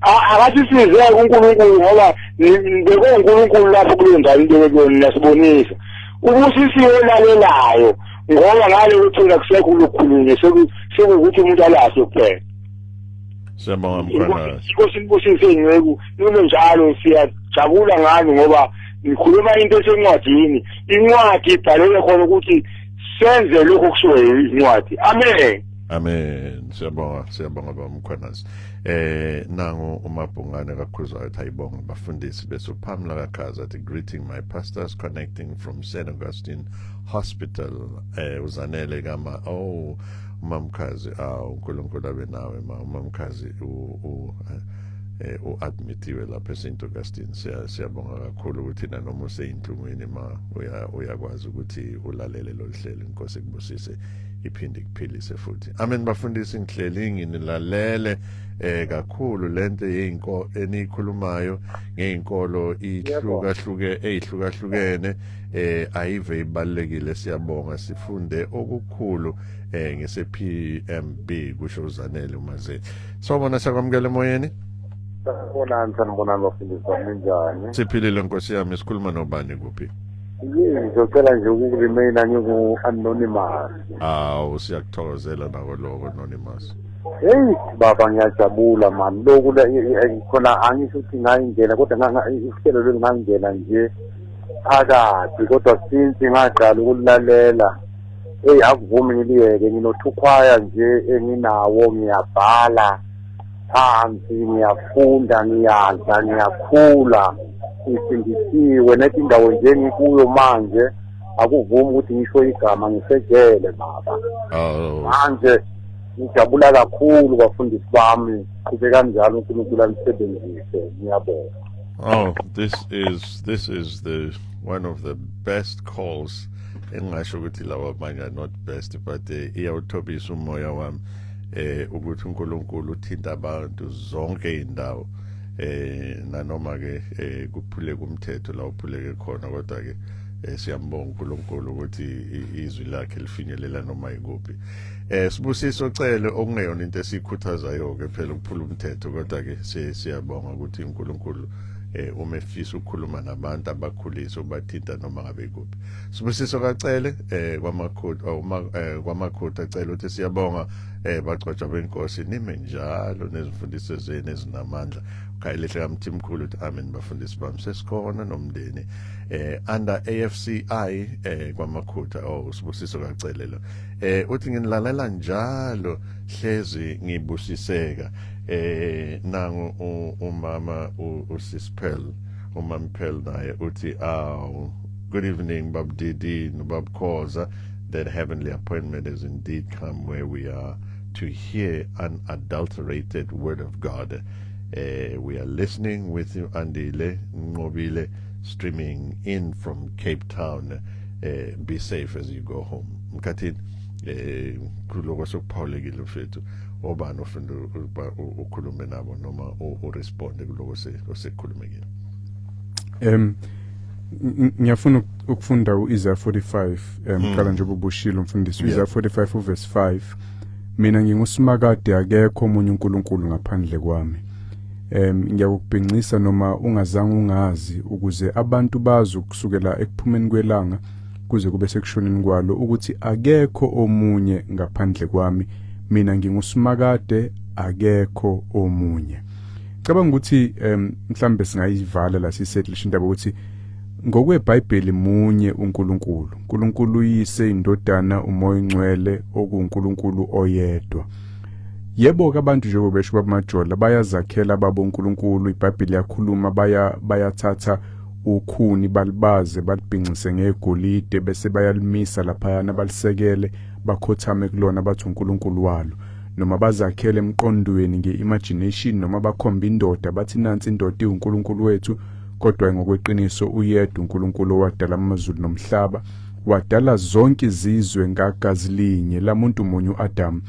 Akathi size kuNkulunkulu ngoba bekuNkulunkulu lapho kuleyo ndawo, into ekuyona nasibonisa ubusisiwe olalelayo, ngoba ngale kuthula kusekho ukukhulunywa, sekuwukuthi umuntu alahle kuphela. Siyabonga Mkhwanazi. Inkosi nibusise nceku, nube njalo, siyajabula ngani ngoba nikhuluma into esencwadini. Incwadi ibhalelwe khona ukuthi senze lokho kushiwo incwadi. Amen. Amen. Siyabonga, siyabonga baba Mkhwanazi. Nangu uMabhungane kaKhuzayo uthi ayibonga bafundisi, bese uPamela kaKhaza athi greeting my pastors, connecting from St Augustine Hospital. Uzanele kama, oh, umamkhazi, ah, uNkulunkulu abe nawe ma umamkhazi u u-admitiwe lapha eSt Augustine. Siyabonga kakhulu ukuthi nanoma useyinhlungwini ma uyakwazi ukuthi ulalele lo hlelo. Inkosi ikubusise iphinde ikuphilise futhi. Amen bafundisi, ngihleli nginilalele kakhulu lento yeinko enikhulumayo ngeinkolo ihlukahluke eyihlukahlukene, ayive ibalekile. Siyabonga, sifunde okukhulu ngese PMB, kusho uZanele uMazeli. Sawubona, siyakwamukela emoyeni. Sanibonani, sanibonani bafundisi bami, ninjani? Siphilile nkosi yami, sikhuluma nobani, kuphi? Ngizocela nje ukuremaina ngiku-anonymous. Awu, siyakuthokozela nako lokho, anonymous. Hey baba, ngiyajabula mani, lokhu khona angisho ukuthi ngayingena, kodwa uhlelo lolu ngangena nje phakathi, kodwa since ngaqala ukulalela, hey, akuvumi ngiliyeke. Nginothukhwaya nje enginawo, ngiyabhala phansi, ngiyafunda, ngiyadla, ngiyakhula, ngisindisiwe. Nethi indawo nje engikuyo manje akuvumi ukuthi ngisho igama, ngisejele baba. Manje ngijabula kakhulu bafundisi bami, qhubeka kanjalo, uNkulunkulu anisebenzise, ngiyabonga. Oh, this is the one of the best calls. Engingasho ukuthi lawa abanye are not best, but iyawuthobisa umoya wami ukuthi uNkulunkulu uthinta abantu zonke indawo, nanoma ke kuphuleka umthetho la uphuleke khona, kodwa ke siyambonga uNkulunkulu ukuthi izwi lakhe lifinyelela noma ikuphi. Sibusiso Cele, okungeyona into esikhuthazayo ke phela ukuphula umthetho, kodwa ke siyabonga ukuthi uNkulunkulu uma efisa ukukhuluma nabantu abakhulisa ubathinta noma ngabe kuphi. Sibusiso kaCele kwamakhutha, uma kwamakhutha Cele uthi siyabonga bagcotshwa benkosi, nime njalo nezimfundiso zenu ezinamandla. Khayelihle kaMthimkhulu uthi amen bafundisi bami, sesikhona nomndeni under AFCI kwamakhutha. Oh, Sibusiso kaCele lo uthi nginilalela njalo, hlezi ngibusiseka. Nangu umama uSisphel, umamphel naye uthi aw, good evening Bab Didi noBab Khoza, that heavenly appointment has indeed come where we are to hear unadulterated word of God. We are listening with you, Andile Nqobile, streaming in from Cape Town. Be safe as you go home. Mkhathini, kuloko sokuphawulekile mfethu, obani ofuna ukuba ukhulume nabo noma uresponde kuloko osekukhulumekile? Ngiyafuna ukufunda uIsaiah 45 qala nje ubushilo mfundisi. uIsaiah 45 uverse 5: mina nginguSimakade, akekho omunye uNkulunkulu ngaphandle kwami. Ngiyakubhincisa noma ungazange ungazi, ukuze abantu bazi ukusukela ekuphumeni kwelanga kuze kube sekushoneni kwalo ukuthi akekho omunye ngaphandle kwami, mina nginguSimakade, akekho omunye. Cabanga ukuthi mhlambe singayivala la sisettlisha indaba ukuthi ngokweBhayibheli munye uNkulunkulu, uNkulunkulu uyise, indodana, uMoya oNgcwele, okuNkulunkulu oyedwa. Yebo ke abantu njengoba besho baMajola bayazakhela babo uNkulunkulu, iBhayibheli yakhuluma, bayathatha ukhuni balibaze balibhincise ngegolide bese bayalimisa laphayana, balisekele, bakhothame kulona, bathi uNkulunkulu walo, noma bazakhele emqondweni nge-imagination, noma bakhomba indoda bathi nansi indoda iwuNkulunkulu wethu. Kodwa ngokweqiniso uyedwa uNkulunkulu owadala amazulu nomhlaba, wadala zonke izizwe ngagazi linye lamuntu munye uAdam.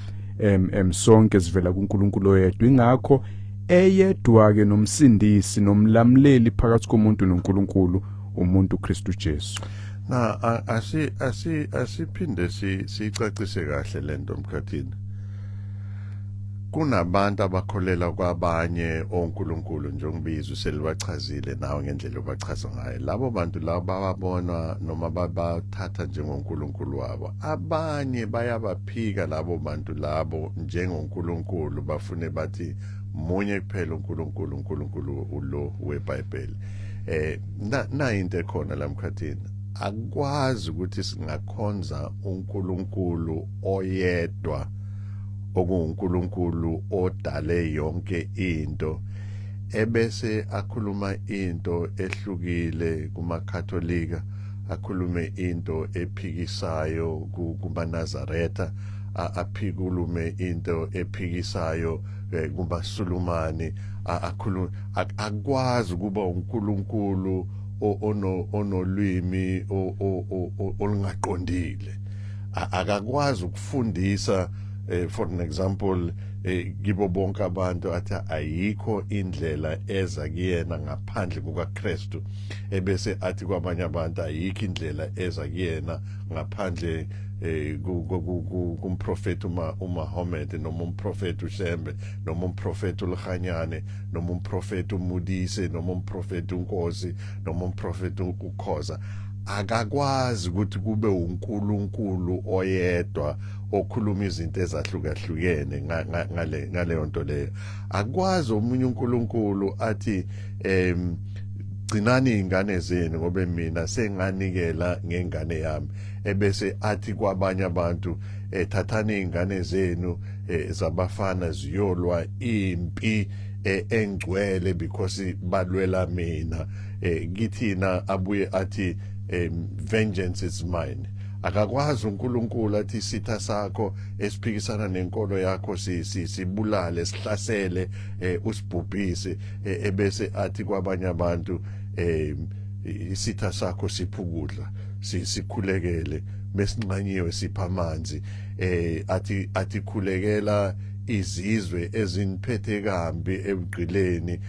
Sonke sivela kuNkulunkulu oyedwa, ingakho eyedwa ke nomsindisi nomlamleli phakathi komuntu noNkulunkulu, umuntu Kristu Jesu. Na asi asi asiphinde sicacise kahle lento mkhathini. Kunabantu abakholela kwabanye onkulunkulu, njengoba izwi selibachazile nawe ngendlela obachaza ngayo. Labo bantu labo bababona noma babathatha njengonkulunkulu wabo. Abanye bayabaphika labo bantu labo njengonkulunkulu, bafune bathi munye kuphela uNkulunkulu, uNkulunkulu ulo weBhayibheli. Na into ekhona la mkhathini, akwazi ukuthi singakhonza uNkulunkulu oyedwa okuNkulunkulu odale yonke into, ebese akhuluma into ehlukile kumaKatholika, akhulume into ephikisayo kumaNazaretha, aphikulume into ephikisayo kumaSulumani, akhuluma. Akwazi ukuba uNkulunkulu onolwimi olungaqondile. Akakwazi ukufundisa, for an example, kibo bonke abantu athi ayikho indlela eza kuyena ngaphandle kukaKristu, ebese athi kwabanye abantu ayikho indlela eza kuyena ngaphandle kumprofeti uMahomed, noma umprofeti uShembe, noma umprofeti uLhanyane, noma umprofeti uMudise, noma umprofeti uNkosi, noma umprofeti uKhoza. Akakwazi ukuthi kube uNkulunkulu oyedwa okhuluma izinto ezahlukahlukene ngaleyo nto leyo. Akwazi omunye uNkulunkulu athi gcinani izingane zenu ngoba mina senganikela ngengane yami, ebese athi kwabanye abantu thathani izingane zenu zabafana ziyolwa impi engcwele because balwela mina. Kithina abuye athi vengeance is mine. Akakwazi uNkulunkulu athi isitha sakho esiphikisana nenkolo yakho sibulale, sihlasele, usibhubhise, ebese athi kwabanye abantu isitha sakho siphukudla, sikhulekele, mesinqanyiwe sipha amanzi, athi khulekela izizwe eziniphethe kambi ebugqileni,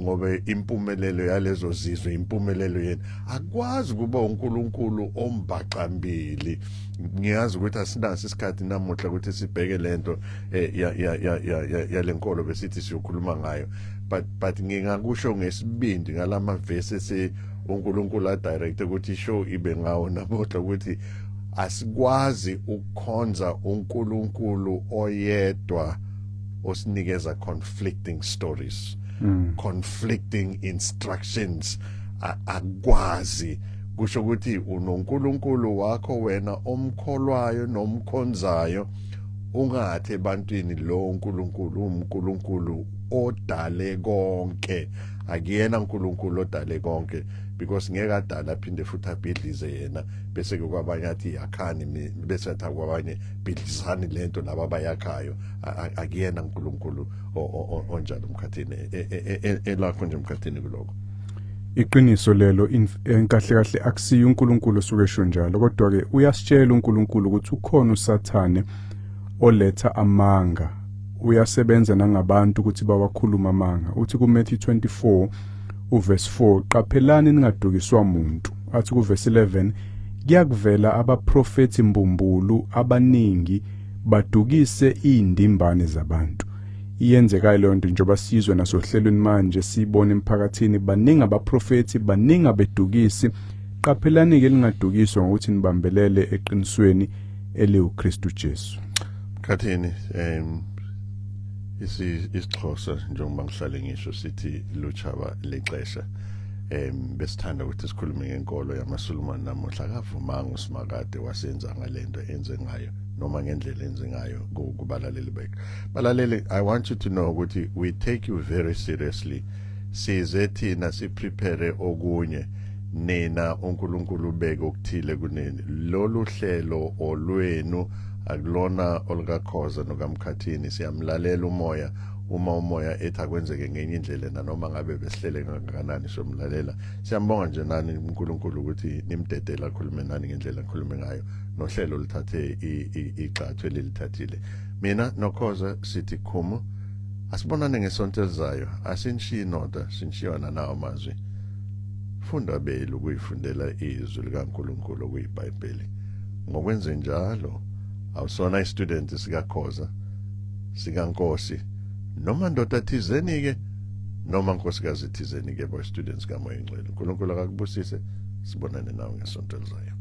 ngoba impumelelo yalezo zizwe impumelelo yena. Akwazi kuba uNkulunkulu ombaqambili. Ngiyazi ukuthi asinaso isikhathi namuhla ukuthi sibheke lento ya ya ya yalenkolo besithi siyokhuluma ngayo, but ngingakusho ngesibindi ngalama verses uNkulunkulu a direct ukuthi show ibe ngawo namuhla, ukuthi asikwazi ukukhonza uNkulunkulu oyedwa osinikeza conflicting stories, conflicting instructions. Akwazi kusho ukuthi unoNkulunkulu wakho wena omkholwayo nomkhonzayo, ungathi ebantwini lo uNkulunkulu uNkulunkulu odale konke. Akuyena uNkulunkulu odale konke, because ngeke adala aphinde futhi abhidlize yena, bese ke kwabanye athi yakhani, bese athi kwabanye bhidlizani lento laba abayakhayo. Akuyena uNkulunkulu onjalo mkhathini. Elakho nje mkhathini kuloko. Iqiniso lelo, kahle kahle akusiyo uNkulunkulu osuke esho njalo, kodwa ke uyasitshela uNkulunkulu ukuthi ukhona uSathane oletha amanga, uyasebenza nangabantu ukuthi bawakhuluma amanga. Uthi kuMatthew 24 uverse 4, qaphelani ningadukiswa umuntu. Athi kuverse 11, kuyakuvela abaprofeti mbumbulu abaningi badukise indimbane zabantu. Iyenzeka leyo nto njengoba sizwe nasohlelweni manje, sibone emphakathini baningi abaprofethi, baningi abedukisi. Qaphelani ke lingadukiswa ngokuthi nibambelele eqinisweni eliwuKristu Jesu. Khathini isiXhosa njengoba ngihlale ngisho sithi luchaba lexesha. Besithanda ukuthi sikhulume ngenkolo yamaSulumane namuhla, akavumanga uSimakade wasenza ngalento enze ngayo noma ngendlela enze ngayo kubalaleli bethu. Balaleli, I want you to know ukuthi we take you very seriously. Size thina siprepare okunye, nina uNkulunkulu ubeke okuthile kunini. Lolu hlelo olwenu, akulona olukakhoza nokamkhathini. Siyamlalela umoya. Uma umoya ethi akwenzeke ngenye indlela, nanoma ngabe besihlele kangakanani, siyomlalela. Siyambonga nje nani uNkulunkulu ukuthi nimdedela akhulume nani ngendlela akhulume ngayo, nohlelo lithathe igxathu elilithathile. Mina nokhoza sithi khumu, asibonane ngesonto elizayo. Asinishiyi noda, sinishiyana nawo amazwi. Funda belu ukuyifundela izwi likaNkulunkulu okuyiBhayibheli. Ngokwenze njalo awusona istudent sikaKhoza, sikaNkosi, noma ndoda thizeni ke, noma nkosikazi thizeni ke, boy students kaMoya Ngcwele. uNkulunkulu akakubusise, sibonane nawe ngesonto elizayo.